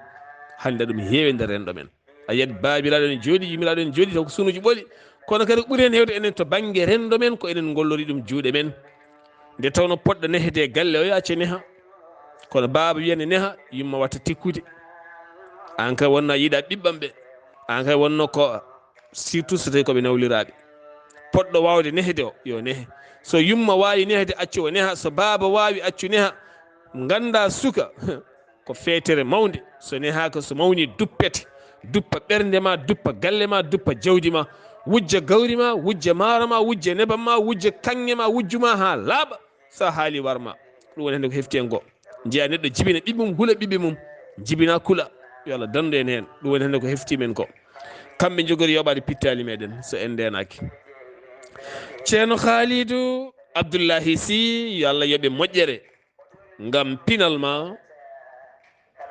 Hannde ɗum heewi e nder renndo men. A yiyat baabiraaɗo ene jooɗii, yummiraaɗo ene jooɗii, taw ko sunuuji ɓoli. Kono kadi ko ɓuri heen heewde enen to bannge renndo men, ko enen ngollori ɗum juuɗe men. Nde tawnoo poɗɗo nehde e galle o, yo acce neha. Kono baaba wiyande neha, yumma watta tikkude. Aan kay wonnoo a yiɗaa ɓiɓɓam ɓe. Aan kay wonnoo ko, surtout so tawii ko ɓe nawliraaɓe. Poɗɗo waawde nehde o, yo nehe. So yumma waawi nehde, accu o neha. So baaba waawi, accu neha. Nganndaa suka, ko feetere mawnde. So nehaaka, so mawni, duppete. Duppa ɓernde ma, duppa galle ma, duppa jawdi ma. Wujja gawri ma, wujja maaro ma, wujja nebam ma, wujja kaŋŋe ma, wujju ma haa laaɓa. So a haali war ma. Ɗum woni hannde ko hefti en ko. Njiya neɗɗo jibina ɓiɓɓe mum, hula ɓiɓɓe mum. Jibina kula. Yo Allah dandu en heen. Ɗum woni hannde ko hefti men ko. Kamɓe njogori yoɓaade pittaali meɗen so en ndeenaaki. Ceerno Khalidou Abdoulahi Sy, yo Allah yoɓe moƴƴere. Ngam pinal ma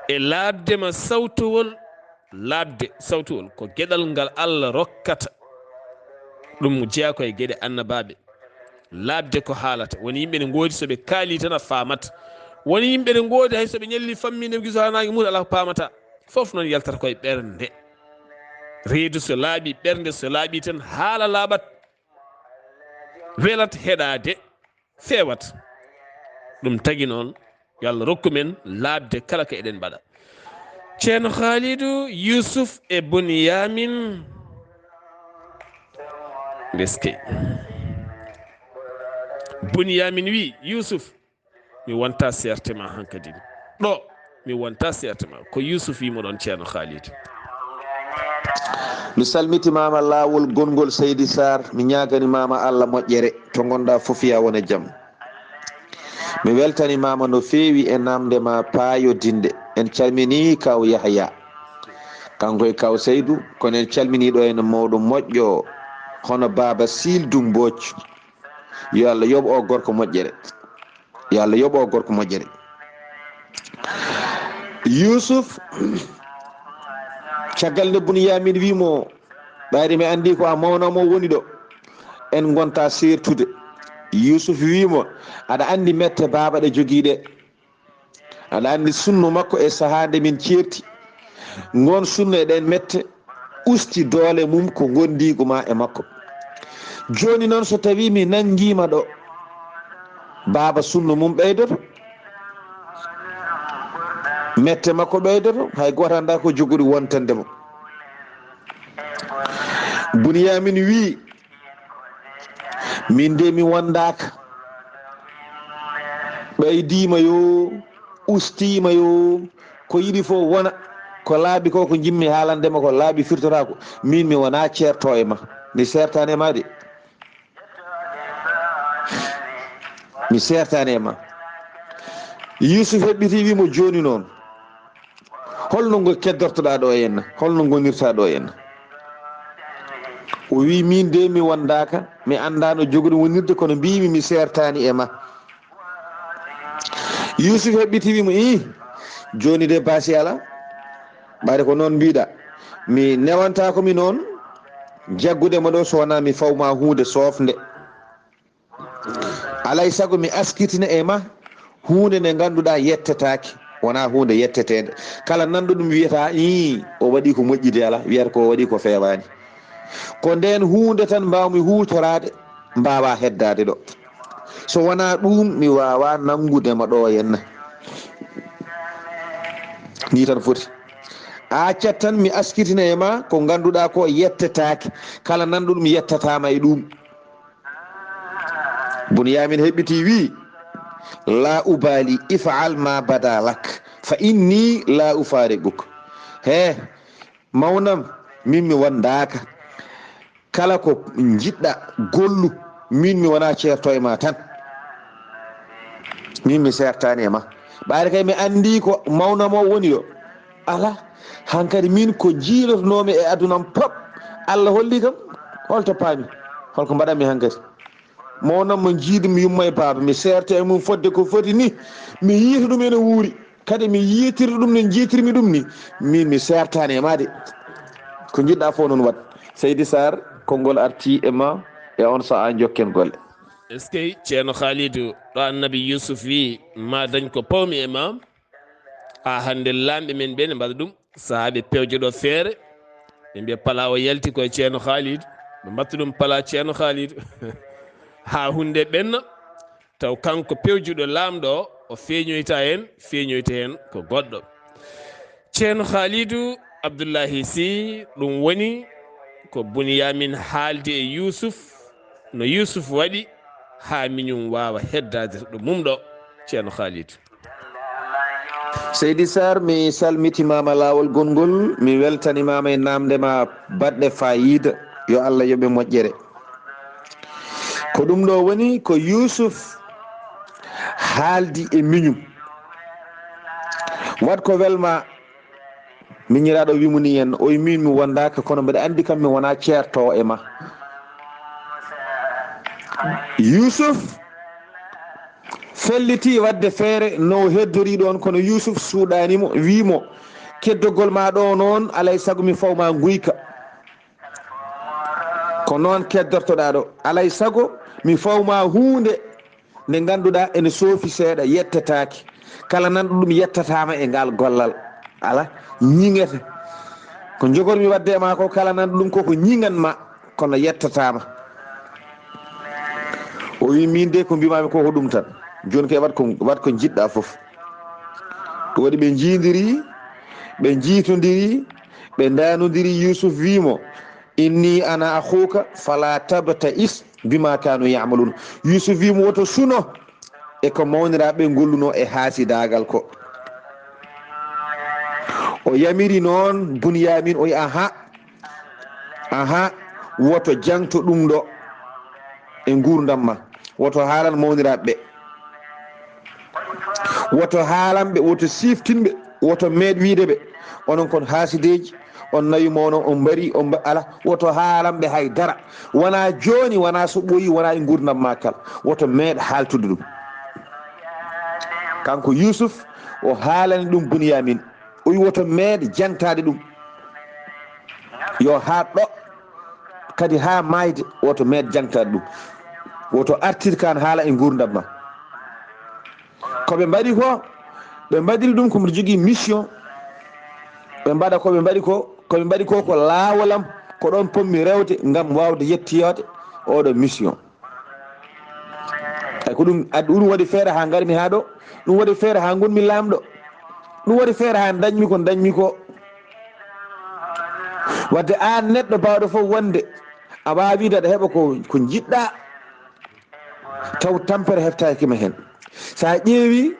e laaɓde ma sawtowol, laaɓde sawtowol ko geɗal ngal Allah rokkata. Ɗum jeyaa ko e geɗe annabaaɓe. Laaɓde ko haalata. Won yimɓe ne ngoodi so ɓe kaalii tan a faamat. Won yimɓe ne ngoodi hay so ɓe ñalli fammiinde giso haa naange muut alaa ko paamata. Fof noon yaltata ko e ɓernde. Reedu so laaɓii, ɓernde so laaɓii tan haala laaɓat. Welat heɗaade. Feewat. Ɗum tagi noon, yo Allah rokku men laaɓde kala ko eɗen mbaɗa. Ceerno Khalidou, Youssouf e Bunyamin. Ndeskey. Bunyamin wi, Youssouf, mi wonta seerte ma hankadi. Ɗo, mi wonta seerte ma. Ko Youssouf wi mo ɗon, Ceerno Khalidou. Mi salmitimaama laawol gonngol, Seydi Sarr. Mi ñaagani maama Allah moƴƴere. To ngonɗa fof, ya won e jam. Mi weltani maama no feewi e naamnde ma paayodinde. En calmini kaw Yahya. Kanko e kaw Seydou, kono en calmini ɗo en mawɗo moƴƴo, hono Baaba Siildu Mbooc. Yo Allah yoɓ o gorko moƴƴere. Yo Allah yoɓ o gorko moƴƴere. Yuusuf, caggal nde Bunyamin wi mo, ɓayri mi anndi ko a mawna mo woni ɗo. En ngonta seertude. Yuusuf wi mo, aɗa anndi mette baaba ɗe jogii ɗe. Aɗa anndi sunno makko e sahaa nde min ceerti. Ngoon sunno e ɗeen mette usti doole mum ko ngondiigu ma e makko. Jooni noon so tawii mi nanngiima ɗo, baaba sunno mum ɓeydoto. Mette makko ɓeydoto, hay gooto anndaa ko jogori wontande mo. Bunyamin wii, min de mi wondaaka. Ɓeydiima yo, ustiima yo, ko yiɗi fof wona, ko laaɓi ko, ko njimmi haalande ma ko laaɓi firtotaako. Min mi wonaa ceerto e ma. Mi seertaani e ma de. Mi seertaani e ma. Yuusuf heɓɓiti wii mo jooni noon. Holno ngo keddortoɗaa ɗo henna? Holno ngonirtaa ɗo henna? O wii, min de mi wondaaka, mi anndaa no jogori wonirde, kono mbiimi mi seertaani e ma. Yuusuf heɓɓiti wii mo, ii, jooni de baasi alaa. Ɓayde ko noon mbiiɗaa. Mi newantaako mi noon jaggude ma ɗo so wonaa mi faw ma huunde soofnde. Alay sago mi askitina e ma huunde nde ngannduɗaa yettetaake, wonaa huunde yetteteende. Kala nanɗo ɗum wiyata, ii, o waɗi ko moƴƴi de alaa, wiyata ko o waɗi ko feewaani. Ko ndeen huunde tan mbaawmi huutoraade, mbaawaa heddaade ɗo. So wonaa ɗuum, mi waawaa nanngude ma ɗo henna. Nii tan foti. A accat tan mi askitina e ma ko ngannduɗaa ko yettetaake. Kala nanɗo ɗum yettataama e ɗuum. Bunyamin heɓɓitii, wii: "Laa ubaali, if'al maa badaa lak, fa inni laa ufaariquk." He, mawnam, min mi wondaaka. Kala ko njiɗɗa, gollu, min mi wonaa ceerto e ma tan. Min mi seertaani e ma. Ɓaade kay mi anndi ko mawnam o woni ɗo. Alaa, hankadi min ko jiilotonoomi e aduna am pop, Allah holli kam. Holto paami? Holko mbaɗanmi hankadi? Mawnam mo jiidumi yumma e baaba, mi seerta e mum fodde ko foti ni, mi yiita ɗum ene wuuri. Kadi mi yiitirta ɗum no njiitirmi ɗum ni, min mi seertaani e ma de. Ko njiɗɗa fof noon waɗ. Seydi Sarr, konngol arti e ma, e on sahaa jokken golle. Eskey, Ceerno Khalidou, ɗo Annabi Yusuf wi, ma dañ ko pawmi e ma. Ha hannde laamɓe men ɓe ne mbaɗa ɗum. Sahaaɓe pewjoɗo feere, ɓe mbiya pala o yalti koye Ceerno Khalidou. Ɓe mbatta ɗum pala Ceerno Khalidou. Ha huunde ɓenna, taw kanko pewjuɗo laamɗo o, o feeñoyta heen, feeñoyta heen ko goɗɗo. Ceerno Khalidou Abdullahi Sy, ɗum woni ko Bunyamin haaldi e Yusuf, no Yusuf waɗi haa miñum waawa heddaade ɗo mum ɗo, Ceerno Khalidou. Seydi Sarr, mi salmitimaama laawol gonngol, mi weltanimaama e naamnde ma baɗɗe faayiida, yo Allah yoɓe moƴƴere. Ko ɗum ɗo woni ko Yusuf haaldi e miñum. Waɗ ko welma, miñiraaɗo wimo ni en, o wi min mi wondaaka, kono mbeɗa anndi kam mi wonaa ceertoowo e ma. Yusuf felliti waɗde feere no o heddori ɗoon, kono Yusuf suuɗaani mo, wi mo, keddogol ma ɗo noon, alay sago mi fawma nguyka. Ko noon keddortoɗaa ɗo, alay sago mi fawma huunde nde ngannduɗaa ene soofi seeɗa, yettetaake. Kala nanɗo ɗum yettataama e ngal gollal. Ala, ñiŋete. Ko njogormi waɗde e ma ko, kala nanɗo ɗum koko ñiŋan ma, kono yettataama. O wi, min de ko mbimami ko, ko ɗum tan. Jooni kay waɗ ko, waɗ ko njiɗɗa fof. Ɗum waɗi ɓe njiidiri, ɓe njiitondiri, ɓe ndanodiri. Yusuf wi mo, inni ana akhuka fala tabta'is bima kanu ya'malun. Yusuf wi mo, woto suno e ko mawniraaɓe ngolluno e haasidaagal ko. O yamiri noon Bunyamin, o wi, aha, aha, woto jaŋto ɗum ɗo e nguurndam ma. Woto haalan mawniraaɓe ɓe. Woto haalan ɓe, woto siftin ɓe, woto meeɗ wiide ɓe, onon kon haasideeji, on nawi moono, on mbari, on mba-, ala, woto haalan ɓe hay dara. Wona jooni, wona so ɓooyi, wona e nguurndam ma kala. Woto meeɗ haaltude ɗum. Kanko Yusuf, o haalani ɗum Bunyamin. O wi woto meeɗ jaŋtaade ɗum. Yo haa ɗo, kadi haa maayde, woto meeɗ jaŋtaade ɗum. Woto artir kan haala e nguurndam ma. Ko ɓe mbaɗi ko, ɓe mbaɗiri ɗum ko mbiɗa jogii mission. Ɓe mbaɗa ko ɓe mbaɗi ko, ko ɓe mbaɗi ko, ko laawol am, ko ɗoon pommi rewde ngam waawde yettoyaade oɗo mission. Ay, ko ɗum addi, ɗum waɗi feere haa ngarmi haa ɗo, ɗum waɗi feere haa ngonmi laamɗo, ɗum waɗi feere haa dañmi ko dañmi ko. Wadde aan neɗɗo baawɗo fof wonde a waawii aɗa heɓa ko, ko njiɗɗa, taw tampere heftaaki ma heen. So a ƴeewi,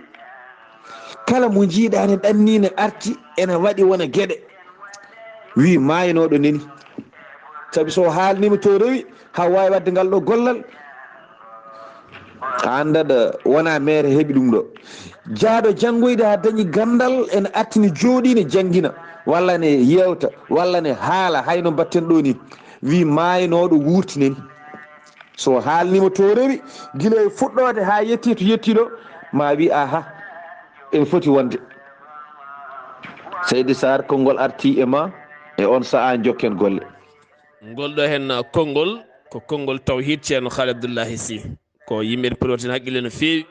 kala mo njiiɗa ne ɗanni ne arti, ene waɗi wona geɗe, wi maaynooɗo neni. Sabi so haalniima to rewi, haa waawi waɗde ngal ɗo gollal, a anndat, wona meere heɓi ɗum ɗo. Jaaɗo janngoyde haa dañi ganndal, ene arti ne jooɗi ne janngina, walla ne yeewta, walla ne haala, hayno mbatten ɗo ni. Wi maaynooɗo wuurti neni. So haalniima to rewi, gila e fuɗɗoode haa yetti to yetti ɗo, ma wi, aha, en foti wonde. Seydi Sarr, konngol arti e ma, e on sahaa jokken golle. Ngol ɗo heen konngol, ko konngol tawhiid Ceerno Khalid Abdullahi Sy. Ko yimɓe poti heen haqqille no feewi.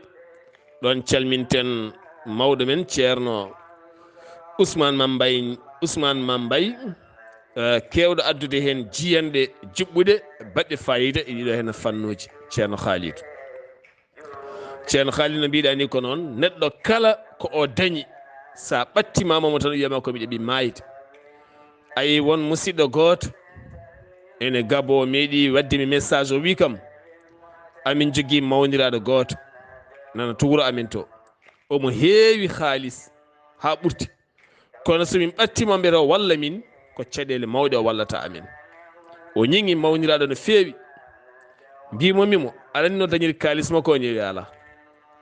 Ɗoon calminten mawɗo men Ceerno Ousmane Mambay, Ousmane Mambay, eh, keewɗo addude heen jiyanɗe juɓɓuɗe, baɗɗe faayiida e ɗiɗo heen fannuuji. Ceerno Khalidou. Ceerno Khalidou, no mbiɗa ni ko noon, neɗɗo kala ko o dañi, sa ɓattimaama mo tan, wiyama ko miɗo ɓi maayde. Ayi, won musidɗo gooto ene Gabo, o meeɗi wadde mi message, o wi kam, amin jogii mawniraaɗo gooto nana to wuro amin to. Omo heewi haalis haa ɓurti. Kono so min ɓattiima, mbiyata o walla min, ko caɗeele mawɗe o wallata amin. O ñiŋi mawniraaɗo no feewi. Mbimomi mo, aɗa anndi no dañiri kaalis makko o? O wi alaa.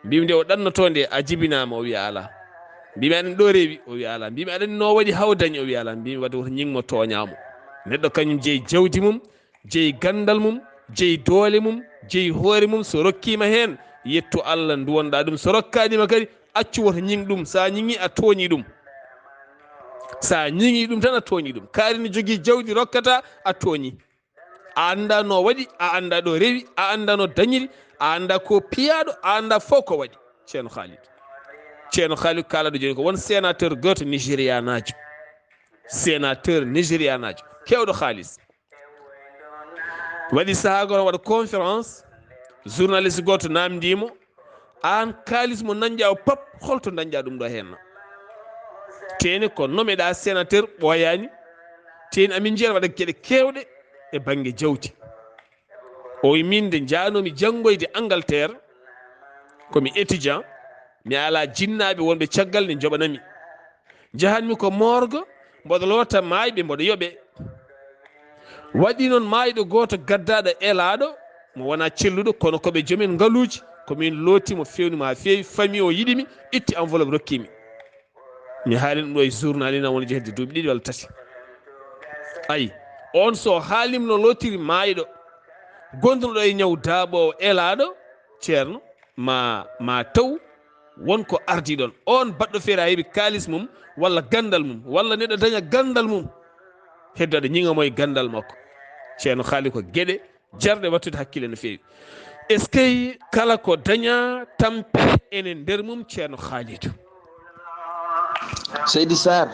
Mbimi nde o ɗannoto nde, a jibinaama? O wi alaa. Mbimi aɗa anndi ɗo rewi? O wi alaa. Mbimi aɗa anndi no waɗi haa o dañi? O wi alaa. Mbimi wadde woto ñiŋ mo, tooñaa mo. Neɗɗo kañum jeyi jawdi mum, jeyi ganndal mum, jeyi doole mum, jeyi hoore mum. So rokkiima heen, yettu Allah, nduwonɗaa ɗum. So rokkaani ma kadi, accu, woto ñiŋ ɗum. So a ñiŋi, a tooñi ɗum. So a ñiŋi ɗum tan, a tooñi ɗum. Kaari ne jogii jawdi, rokkata, a tooñi. A anndaa no waɗi, a anndaa ɗo rewi, a anndaa no dañiri, a anndaa ko piyaaɗo, a anndaa fof ko waɗi. Ceerno Khalid. Ceerno Khalid kaalaɗo jooni ko won sénateur gooto nigérianaajo. Sénateur nigérianaajo. Keewɗo haalis. Waɗi sahaa gooto waɗa conférence, journaliste gooto naamndii mo, aan kaalis mo dañƴaa o pap, holto dañƴaa ɗum ɗo heen? Teeni ko nomeɗaa sénateur ɓooyaani, teeni amin njiya waɗa geɗe keewɗe e bannge jawdi. O wi min nde njaanoomi janngoyde Angleterre, ko mi étudiant, mi alaa jinnaaɓe wonɓe caggal ne njoɓanami. Njahanmi ko morgue, mboɗo loota maayɓe, mboɗo yoɓe. Waɗi noon maayɗo gooto gaddaaɗo elaaɗo, mo wonaa celluɗo, kono ko ɓe joomen ngaluuji, ko min looti mo, feewni mo haa feewi, famille o yiɗi mi, itti enveloppe rokki mi. Mi haali ɗum ɗo e journal ina wona jeehde duuɓi ɗiɗi walla tati. Ayi, on so haalima no lootiri maayɗo, gonduɗo e ñaw daaɓoowo elaaɗo, ceerno, ma, ma taw won ko ardii ɗon. On baɗɗo feere a heɓi kaalis mum, walla ganndal mum, walla neɗɗo daña ganndal mum, heddo aɗa ñiŋa mo e ganndal makko. Ceerno haali ko geɗe jarɗe wattude hakkille no feewi. Eskey, kala ko daña tampe ene nder mum, Ceerno Khalidou. Seydi Sarr,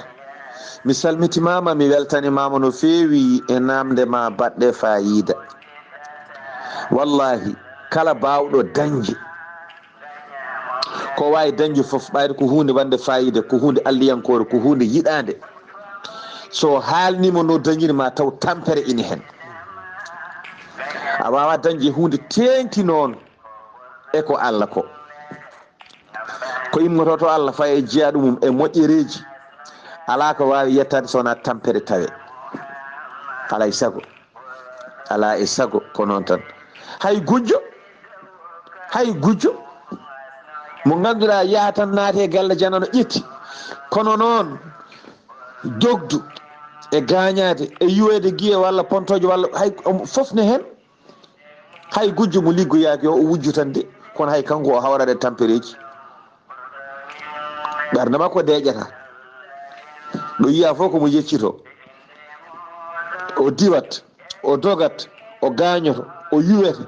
mi salmitimaama, mi weltanimaama no feewi e naamnde ma baɗɗe faayiida. Wallahi, kala baawɗo dañde ko waawi dañde fof, ɓayde ko huunde wonde faayiida, ko huunde alliyankoore, ko huunde yiɗaande. So haalniima no dañiri, ma taw tampere ina heen. A waawaa dañde huunde teeŋti noon e ko Alla ko. Ko immotoo to Alla, fayi e jiyaaɗo mum e moƴƴereeji, alaa ko waawi yettaade so wonaa tampere tawe. Alaa e sago, alaa e sago, ko noon tan. Hay gujjo, hay gujjo mo ngannduɗaa yaha tan naati e galle janano ƴetti. Kono noon, dogdu e gaañaade e yuweede giye walla pontooje walla hay fof ne heen. Hay gujjo mo liggoyaaki o, o wujju tan de, kono hay kanko o hawrat e tampereeji. Ɓernde makko deeƴata. Ɗo yiya fof ko mo yeccito. O diwat, o dogat, o gaañoto, o yuwete.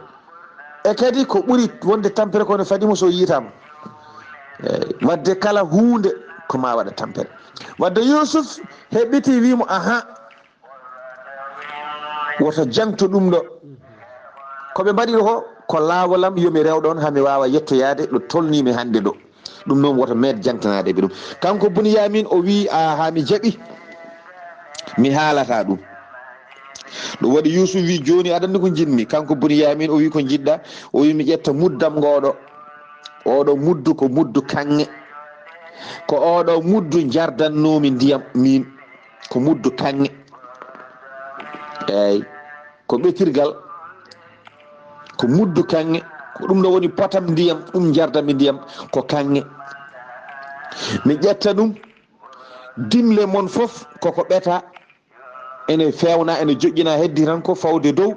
E kadi ko ɓuri wonde tampere ko ne fadi mo so yiitaama. Eey, wadde kala huunde ko ma waɗa tampere. Wadde Yuusuf heɓɓiti, wii mo, aha, woto jaŋto ɗum ɗo. Ko ɓe mbaɗi ko, ko laawol am, yo mi rew ɗoon haa mi waawa yettoyaade ɗo tolnii mi hannde ɗo. Ɗum noon woto meeɗ jaŋtanaade ɓe ɗum. Kanko Buniyaamin o wii, aha, mi jaɓi, mi haalata ɗum. Ɗum waɗi Yuusuf wii, jooni aɗa anndi ko njiɗmi? Kanko Buniyaamin o wii, ko njiɗɗa? O wii, mi ƴetta muddam ngooɗo. Oɗo muddu ko muddu kaŋŋe. Ko oɗo muddu njardannoomi ndiyam miin. Ko muddu kaŋŋe. Eey, ko ɓetirgal, ko muddu kaŋŋe, ko ɗum ɗo woni potam ndiyam, ɗum njardanmi ndiyam, ko kaŋŋe. Mi ƴetta ɗum, dimle mon fof koko ɓeta, ene feewna, ene joƴƴina, heddi tan ko fawde dow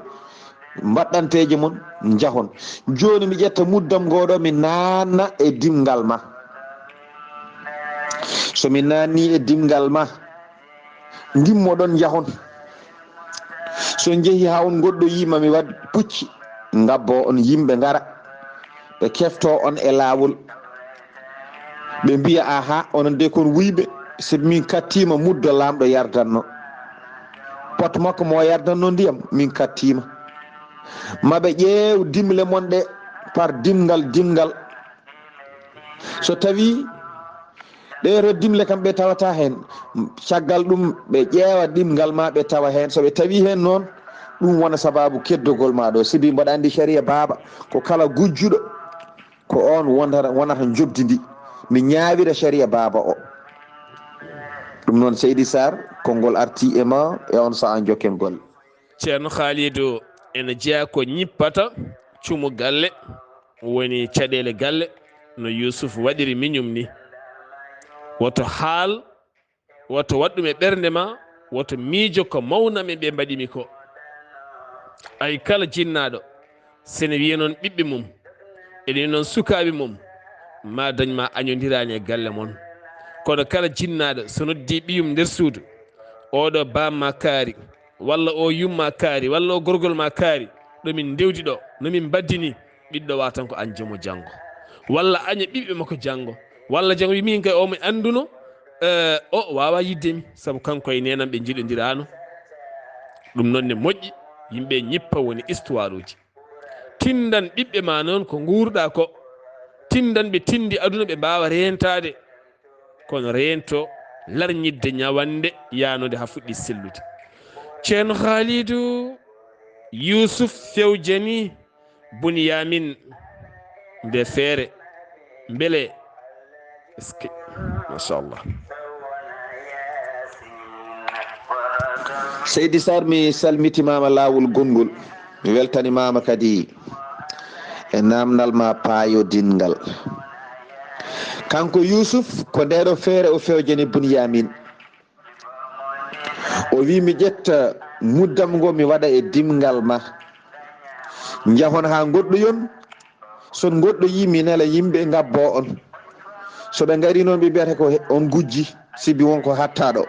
mbaɗɗanteeje mon, njahon. Jooni mi ƴetta muddam ngoo ɗo, mi naatna e dimngal ma. So mi naatnii e dimngal ma, ngimmoɗon njahon. So njehii haa on ngoɗɗoyii ma, mi waɗ pucci, ngabboo on, yimɓe ngara, ɓe keftoo on e laawol. Ɓe mbiya, aha, onon de kon wuyɓe, sabi min kattiima muddo Laamɗo yardanno. Watu makko mo yardanno ndiyam, min kattiima. Ma ɓe ƴeew dimle mon ɗe par dimngal dimngal. So tawi ɗee ɗo dimle kam ɓe tawata heen, caggal ɗum ɓe ƴeewa ɗimngal ma ɓe tawa heen. So ɓe tawi heen noon, ɗum wona sababu keddogol ma ɗo. Sibi mboɗa anndi sharia baaba ko kala gujjuɗo, ko on wonata, wonata njoɓdi ndi. Mi ñaawira sharia baaba o. Ɗum noon, Seydi Sarr, konngol arti e ma e on sahaa, njokken golle. Ceerno Khalidou, ene jeyaa ko ñippata cumu galle, woni caɗeele galle, no Yuusuf waɗiri miñum ni. Woto haal, woto waɗ ɗum e ɓernde ma, woto miijo ko mawnam e ɓe mbaɗi mi ko. Ay kala jinnaaɗo, sene wiye noon ɓiɓɓe mum, ene wiye noon sukaaɓe mum, ma dañ ma añondiraani e galle mon. Kono kala jinnaaɗo, so noddi ɓiyum nder suudu, oɗo baam ma kaari, walla o yumma kaari, walla o gorgol ma kaari, ɗo min ndewdi ɗo, no min mbaddini, ɓiɗɗo wa tan ko an jomo janngo. Walla aña ɓiɓɓe makko janngo. Walla janngo wi min kay o mi annduno, eh, o waawa yidde mi, sabu kanko e nenam ɓe njiɗondiraano. Ɗum noon ne moƴƴi, yimɓe ñippa woni histoire uji. Tindan ɓiɓɓe ma noon ko nguurɗa ko. Tindan ɓe tindi aduna ɓe mbaawa reentaade. Kono reento larñidde ñawannde yaanode haa fuɗɗi sellude. Ceerno Khalidou, Yuusuf fewjani Bunyamin nde feere. Mbele, est-ce que, machallah. Seydi Sarr, mi salmitimaama laawol gonngol. Mi weltanimaama kadi e naamnal ma paayodinngal. Kanko Yuusuf, ko ndeeɗo feere o fewjani Bunyamin. O wi, mi ƴetta muddam ngo, mi waɗa e dimngal ma. Njahon haa ngoɗɗoyon. So on ngoɗɗoyii, mi nela yimɓe ngabbo on. So ɓe ngarii noon, ɓe mbiyata ko he-, on gujji, sibi won ko hattaaɗo.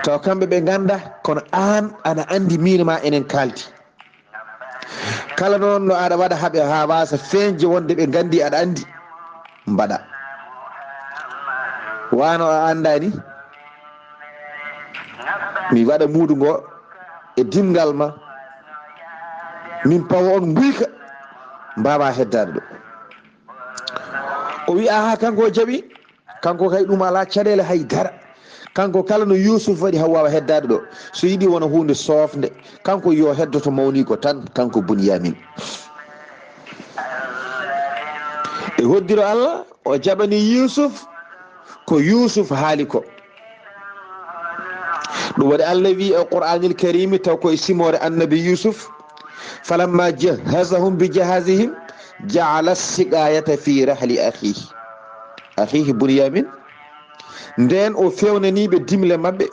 Taw kamɓe ɓe ngannda, kono aan aɗa anndi miin ma enen kaaldi. Kala noon no aɗa waɗa haɓe haa waasa feeñde wonde ɓe nganndi aɗa anndi, mbaɗa. Wano a anndaani, mi waɗa muudu ngo e dimngal ma, min pawa on nguyka, mbaawa heddaade ɗo. O wi, aha, kanko o jaɓi. Kanko kay ɗum alaa caɗeele hay dara. Kanko kala no Yuusuf waɗi haa waawa heddaade ɗo. So yiɗi wona huunde soofnde, kanko yo heddo to mawniiko tan, kanko Bunyamin. E hoddiro Allah, o jaɓani Yuusuf ko Yuusuf haali ko. Ɗum waɗi Allah wi e Qur'aanil Kariimi taw ko e simoore Annabi Yuusuf, "Falamma jahhazahum bi jahazihim ja'ala siqayata fi rahli akhihi, akhihi Bunyamin." Ndeen o fewnaniiɓe dimle maɓɓe,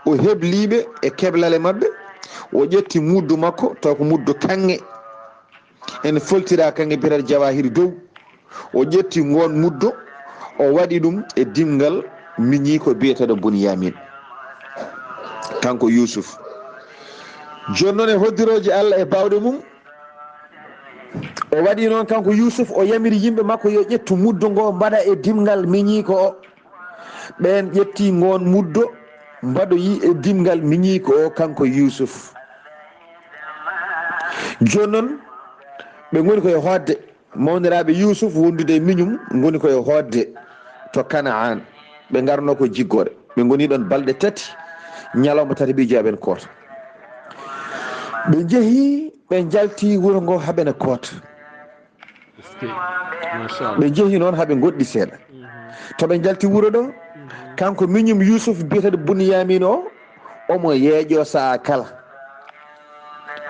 o hebliiɓe e keblale maɓɓe, o ƴetti muddu makko, taw ko muddu kaŋŋe. Ene foltira kaŋŋe biyeteeɗo jawahiri dow. O ƴetti ngoon muddo, o waɗi ɗum e dimngal miñiiko biyeteeɗo Bunyamin, kanko Yuusuf. Jooni noon e hoddirooji Allah e baawɗe mum, o waɗi noon kanko Yuusuf, o yamiri yimɓe makko yo ƴettu muddo ngo mbaɗa e dimngal miñiiko o. Ɓeen ƴetti ngoon muddo, mbaɗoyi e dimngal miñiiko o, kanko Yuusuf. Jooni noon, ɓe ngoni ko e hoodde, mawniraaɓe Yuusuf wondude e miñum ngoni ko e hoodde to Kanaan. Ɓe ngarno ko jiggoore. Ɓe ngoni ɗoon balɗe tati, ñalawma tati ɓe njehi ɓe koota. Ɓe njehi, ɓe njalti wuro ngo haa ɓe koota. Est-ce que, machallah. Ɓe njehi noon haa ɓe ngoɗɗi seeɗa. Mhm. To ɓe njalti wuro ɗo, mhm, kanko miñum Yuusuf biyeteeɗo Bunyamin o, omo yeeƴo sahaa kala.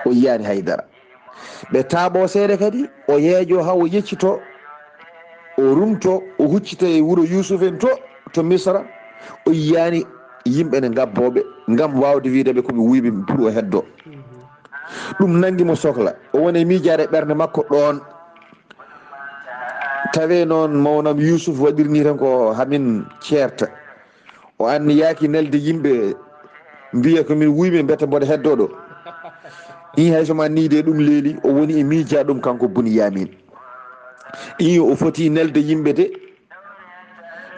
O yiyaani hay dara. Ɓe taaɓo seeɗa kadi, o yeeƴo haa o yeccito, o rumto, o huccita e wuro Yuusuf en to, to Misra. O yiyaani yimɓe ne ngabbooɓe ngam waawde wiide ɓe ko ɓe wuyɓe pour o heddo. Mhm. Ɗum nanngi mo sokla. O woni e miijaade ɓernde makko ɗoon. Tawee noon mawnam Yuusuf waɗirnii tan ko hamin ceerta. O anniyaaki nelde yimɓe mbiya ko min wuyɓe mbete mboɗo heddo ɗo. Ii, hay so mi anniyii de ɗum leeli, o woni e miija ɗum kanko Bunyamin. Ii, o foti nelde yimɓe de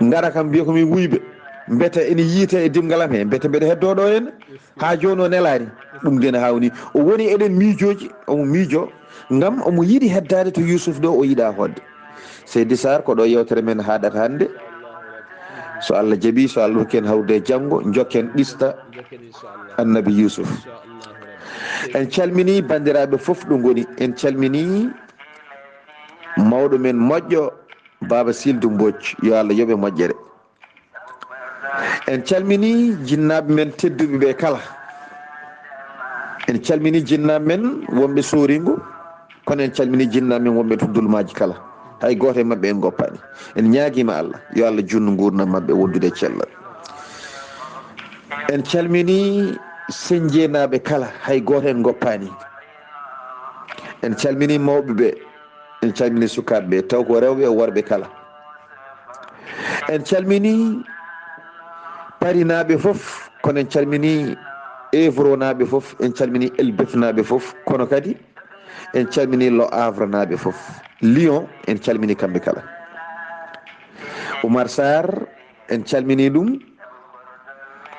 ngara kam mbiya ko min wuyɓe. Mbete ene yiita e dimngal am he, mbete mbeɗa heddoo ɗo henne? Haa jooni o nelaani. Ɗum nde ne haawnii. O woni eɗen miijooji, omo miijoo, ngam omo yiɗi heddaade to Yuusuf ɗo o yiɗaa hoɗde. Seydi Saar, ko ɗo yeewtere men haaɗata hannde. So Allah jaɓii, so Allah hokki en hawrude e janngo, njokken qissa Annabi Yuusuf. En calminii banndiraaɓe fof ɗo ngoni. En calminii mawɗo men moƴƴo, Baaba Sildu Mbooc, yo Allah yoɓe moƴƴere. En calminii jinnaaɓe men tedduɓe ɓe kala. En calminii jinnaaɓe men wonɓe Sooringu, kono en calminii jinnaaɓe men wonɓe to dulmaaji kala. Hay gooto e maɓɓe en ngoppaani. En ñaagiima Allah, yo Allah juutnu nguurndam maɓɓe wondude e cellal. En calminii senjeenaaɓe kala, hay gooto en ngoppaani. En calminii mawɓe ɓe, en calminii sukaaɓe ɓe, taw ko rewɓe e worɓe kala. En calminii Parinaaɓe fof, kono en calminii Évronaaɓe fof, en calminii Elbefnaaɓe fof, kono kadi en calminii Le Havrenaaɓe fof. Lyon, en calminii kamɓe kala. Oumar Sarr, en calminii ɗum,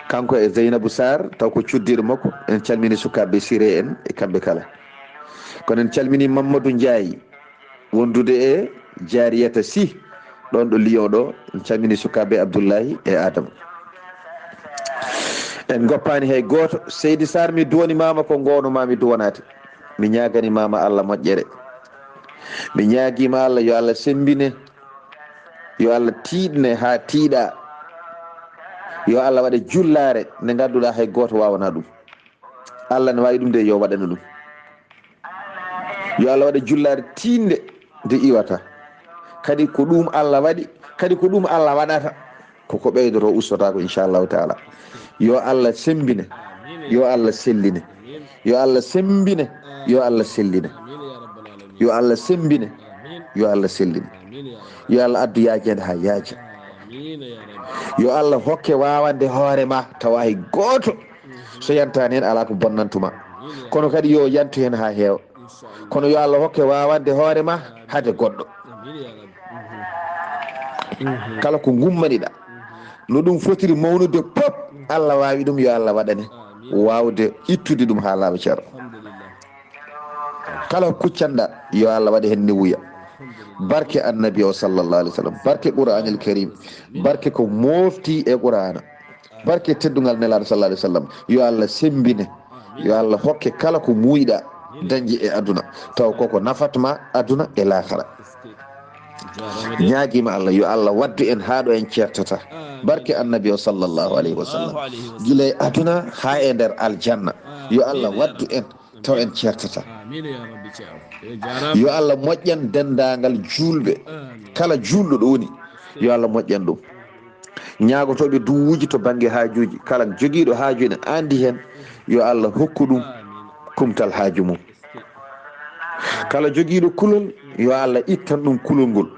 kanko e Zeynabou Sarr, taw ko cuddiiɗo makko. En calminii sukaaɓe Siré en e kamɓe kala. Kono en calminii Mamadou Ndiaye, wondude e Jariyata Sy, ɗon ɗo Lyon ɗo. En calminii sukaaɓe Abdoullahi e Adama. En ngoppaani hay gooto. Seydi Sarr, mi duwanimaama ko ngoono maa mi duwanaade. Mi ñaagani maama Allah moƴƴere. Mi ñaagiima Allah, yo Allah semmbine, yo Allah tiiɗne haa tiiɗa, yo Allah waɗe jullaare nde ngannduɗaa hay gooto waawanaa ɗum. Allah ne waawi ɗum de, yo waɗane ɗum. Yo Allah waɗe jullaare tiiɗnde nde iwata. Kadi ko ɗum Allah waɗi, kadi ko ɗum Allah waɗata. Ko ko ɓeydoto, ustotaako, inchallahu taala. Yo Allah semmbine, yo Allah selline. Yo Allah semmbine, yo Allah selline. Yo Allah semmbine, yo Allah selline. Yo Allah addu yaajeende haa yaaja. Yo Allah hokke waawande hoore ma, tawa hay gooto so yantaani heen, alaa ko bonnantuma. Kono kadi yo yantu heen haa heewa. Kono yo Allah hokke waawande hoore ma hade goɗɗo. Kala ko ngummaniɗa, no ɗum fotiri mawnude pop, Allah waawi ɗum, yo Allah waɗane waawde ittude ɗum haa laaɓa, ceerno. Kala ko kuccanɗa, yo Allah waɗe heen newuya. Barke Annabi o, sallallahu alaihi wasallam. Barke Qur'anil Karim. Barke ko mofti e Qur'ana. Barke teddungal Nelaaɗo, sallallahu alaihi wasallam. Yo Allah semmbine. Yo Allah hokke kala ko muuyɗa dañde e aduna, taw koko nafatma aduna e laakhara. Ñaagiima Allah, yo Allah waddu en haa ɗo en ceertata. Barke Annabi o, sallallahu alaihi wasallam. Gila e aduna haa e nder aljanna. Yo Allah waddu en taw en ceertata. Yo Allah moƴƴan denndaangal juulɓe. Kala juulɗo ɗo woni, yo Allah moƴƴan ɗum. Ñaagotooɓe duwuuji to bannge haajuuji, kala jogiiɗo haaju ene anndi heen, yo Allah hokku ɗum kumtal haaju mum. Kala jogiiɗo kulol, yo Allah ittan ɗum kulol ngol.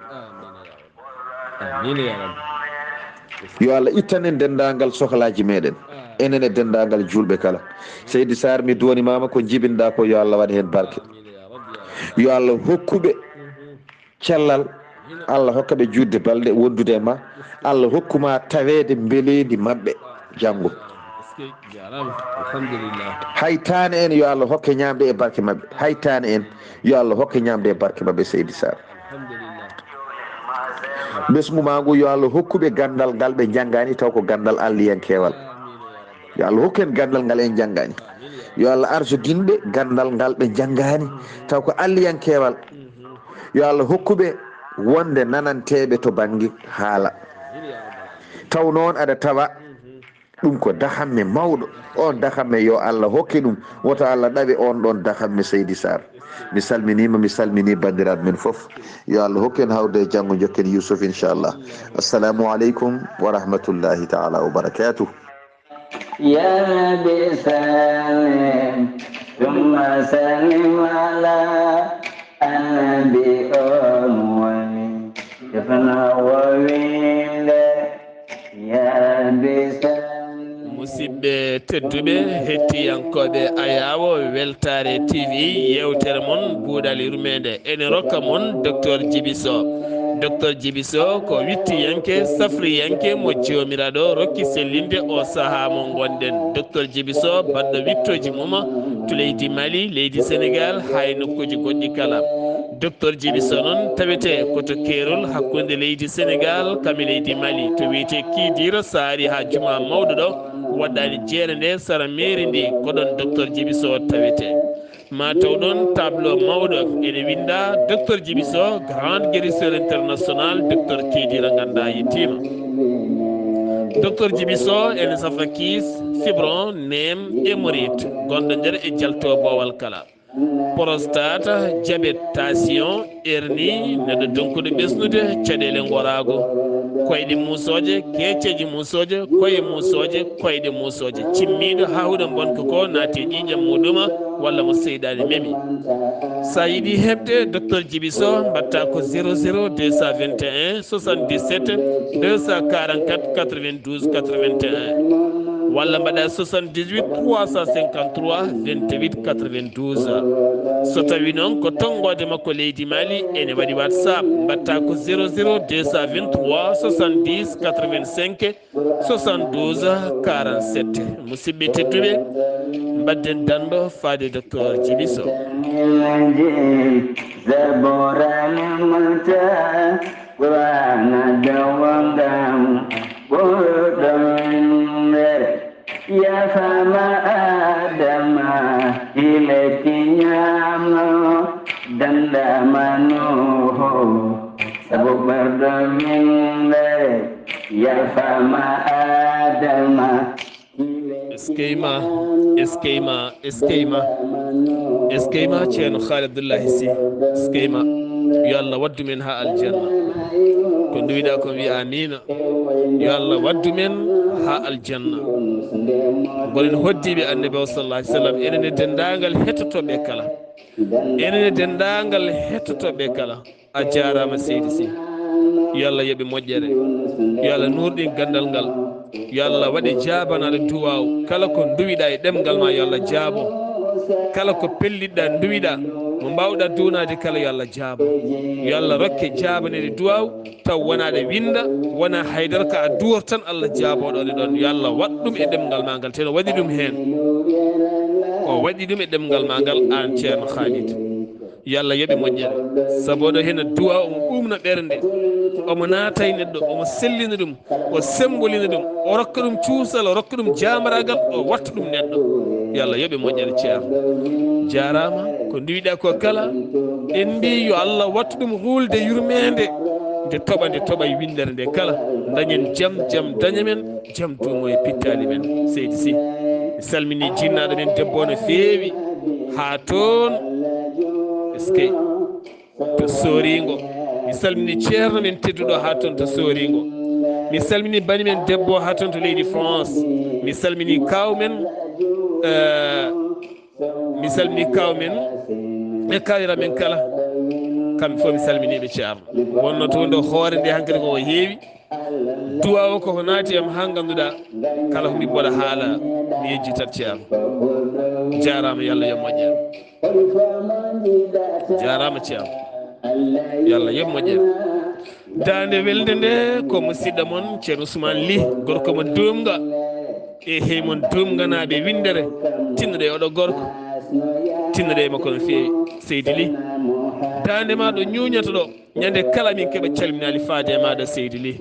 Yo Allah ittan en denndaangal sohlaaji meɗen, enen e denndaangal juulɓe kala. Seydi Sarr, mi duwanimaama ko jibinɗa ko, yo Allah waɗ heen barke. Yo Allah hokku ɓe cellal, Allah hokka ɓe juutde balɗe, wondude e ma. Allah hokku ma taweede mbeleendi maɓɓe janngo. Hay taane en, yo Allah hokke ñaamde e barke maɓɓe. Hay taane en, yo Allah hokke ñaamde e barke maɓɓe, Seydi Sarr. Ɓesngu ma ngu, yo Allah hokku ɓe ganndal ngal ɓe njanngaani, taw ko ganndal alliyankeewal. Yo Allah hokku en ganndal ngal en njanngaani. Yo Allah arsudin ɓe ganndal ngal ɓe njanngaani, taw ko alliyankeewal. Yo Allah hokku ɓe wonde nananteeɓe to bannge haala. Taw noon aɗa tawa ɗum ko dahamme mawɗo. On dahamme yo Allah hokke ɗum. Woto Allah ɗaɓe on ɗon dahamme, Seydi Sarr. Mi salminiima, mi salminii banndiraaɓe men fof. Yo Allah hokku en hawrude e janngo, njokken Yuusuf, inchallah. Assalamu aleykum wa rahmatullahi taala wa barakatuh. Ya Rabbi sallim, thumma sallim ala annabi o mo woni defna o winde. Ya Rabbi sallim. Musidɓe tedduɓe, hettiyankooɓe Ayaawo Weltaare T V, yeewtere mon Buuɗal Yurmeende, ene rokka mon Docteur Djiby Sow. Docteur Djiby Sow ko wittiyanke, safriyanke mo Joomiraaɗo rokki sellinde o sahaa mo ngonɗen. Docteur Djiby Sow baɗɗo wittooji mum to leydi Mali, leydi Senegaal, haa e nokkuuji goɗɗi kala. Docteur Djiby Sow noon tawetee ko to keerol hakkunde leydi Senegaal kam e leydi Mali, to wiyetee Kidira Saari haa jumaa mawɗo ɗo, waɗɗaani jeere nde sara meeri ndi, ko ɗoon Docteur Djiby Sow tawetee. Ma taw ɗoon tableau mawɗo ene winnda Docteur Djiby Sow, grand guérisseur international, Docteur Kidira nganndaa yettiima. Docteur Djiby Sow ene safa kiis, fibron, neem, hémorroïde, gonɗo nder e jalto boowal kala. Prostate, diabète, tension, hernie, neɗɗo donkuɗo ɓesnude, caɗeele ngoraago, koyɗe muusooje, keeceeje muusooje, koye muusooje, koyɗe muusooje, cimmiiɗo haa huɗo bonko ko naati e ƴiiƴam muɗum walla mo seyɗaane memi. So a yiɗi heɓde Docteur Djiby Sow, mbaɗtaa ko zéro zéro deux cent vingt et un soixante-dix-sept deux cent quarante-quatre quatre-vingt-douze quatre-vingt-un, walla mbaɗa soixante-dix-huit trois cent cinquante-trois vingt-huit quatre-vingt-douze. So tawi noon ko tonngoode makko leydi Mali, ene waɗi WhatsApp, mbaɗtaa ko zéro zéro deux cent vingt-trois soixante-dix quatre-vingt-cinq soixante-douze quarante-sept. Musidɓe tedduɓe, mbaɗden danndo faade Docteur Djiby Sow. Zabora limta Qur'ana dawangam ɓurɗo winndere. Yafama Adama hile kiñamo dandama Nuhu, sabu ɓurɗo winndere. Yafama Adama. Eskeyma, eskeyma, eskeyma, eskeyma, Ceerno Haali Abdullahi Si, eskeyma. Yo Allah waɗdu men haa aljanna. Ko nduwiɗaa ko, wiya amiina. Yo Allah waɗdu men haa aljanna. Ngonen hoɗdiiɓe Annabi o, sallallahu alaihi wasallam, enen e denndaangal hettotooɓe kala. Enen e denndaangal hettotooɓe kala. A jaaraama, seydi Si. Yo Allah yoɓe moƴƴere. Yo Allah nuurɗin ganndal ngal. Yo Allah waɗe jaabanaaɗo duwaaw. Kala ko nduwiɗaa e ɗemngal ma, yo Allah jaabo. Kala ko pellitɗaa, nduwiɗaa, mo mbaawɗaa duwanaade kala, yo Allah jaabo. Yo Allah rokke jaabaneede duwaaw, taw wonaa ɗe winnda, wonaa haydara, ka a duwor tan, Allah jaabooɗo ɗe ɗoon. Yo Allah waɗ ɗum e ɗemngal ma ngal, te no waɗi ɗum heen. O waɗi ɗum e ɗemngal ma ngal, aan Ceerno Khalid. Yo Allah yoɓe moƴƴere. Sabu oɗo hena du'a, omo ɓuumna ɓernde, omo naata e neɗɗo, omo sellina ɗum, o sembolina ɗum, o rokka ɗum cuusal, o rokka ɗum jaambaraagal, o watta ɗum neɗɗo. Yo Allah yoɓe moƴƴere, Ceerno. Jaaraama. Ko nduwiɗaa ko kala, en mbii yo Allah wattu ɗum hulde yurmeende, nde toɓa, nde toɓa e winndere nde kala. Dañen jam, jam daña men. Jam duumo e pittaali men, seydi Si. Mi salmini jinnaaɗo men debbo no feewi haa toon, eskey, to Sooringo. Mi salmini ceerno men tedduɗo haa toon to Sooringo. Mi salmini bani men debbo haa toon to leydi France. Mi salmini kaaw men, eh, mi salmini kaaw men e kawira men kala. Kamɓe fof mi salminiiɓe, ceerno. Wonno to ndo hoore nde hankadi ko o heewi. Du'a o koko naati am haa ngannduɗaa, kala ko mi mboɗa haala, mi yejjitat, ceerno. Jaaraama, yo Allah yoɓ moƴƴere. Jaaraama, ceerno. Yo Allah yoɓ moƴƴere. Daande welnde nde ko musidɗo mon, Ceerno Ousmane Ly, gorko mo Duumga. E hey mon Duumganaaɓe winndere, tinnoɗo e oɗo gorko, tinnoɗo e makko no feewi, seydi Ly. Daande ma ɗo ñuuñata ɗo. Ñande kala min keɓa calminaali faade e maaɗa, seydi Ly.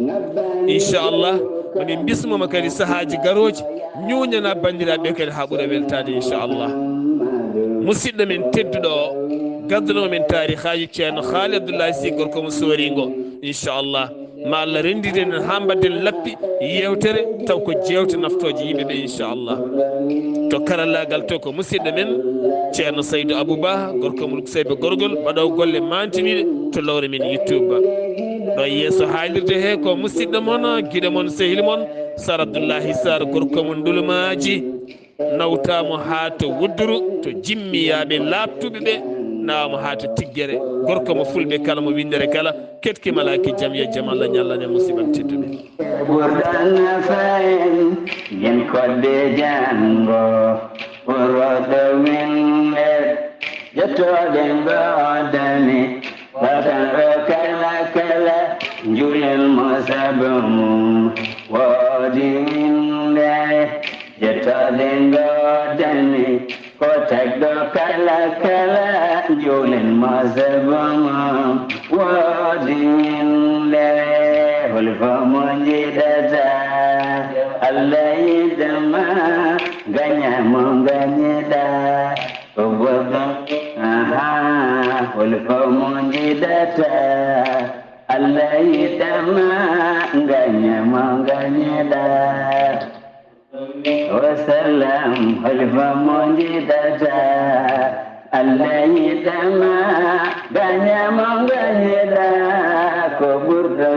Inchallah, mamin mbismoma kadi sahaaji garooji, ñuuñana banndiraaɓe kadi haa ɓura weltaade, inchallah. Musidɗo men tedduɗo o, gadduɗo men taarihaaji, ceerno Haali Abdullahi Si, gorko mo Sooringo, inchallah. Ma Allah renndide en haa mbaɗden lappi yeewtere, taw ko jeewte naftooje yimɓe ɓe, inchallah. To karallaagal to ko musidɗo men, ceerno Saydu Abou Ba, gorko mo Seyba Gorgol, waɗoowo golle maantiniiɗe to lowre men YouTube. Ɗo e yeeso haalirde he ko musidɗo mon, giɗo mon, sehil mon, Sar Abdullahi Sar, gorko mo Ndulumaaji. Nawtaama haa to Wudduru, to jimmiyaaɓe laaɓtuɓe ɓe, nawaama haa to Tiggere, gorko mo Fulɓe kala, mo winndere kala, keɗki malaaki jam, yo jam Allah ñallan en musiiɓe tedduɓe. Ɓurɗo nafa en, yen koɗde janngo, ɓurɗo winndere, jottooɗe ngoodani, waɗan o kala kala. Kala njuulen mo sabama woodi min lewe, hol fo mo njiɗata Allah yiɗama, gaña mo gañiɗa. O bobo, aha, hol fo mo njiɗata Allah yiɗama, gaña mo gañiɗa. Wasalam, hol fo mo njiɗata Allah yiɗama, gaña mo gañiɗa. Ko ɓurɗo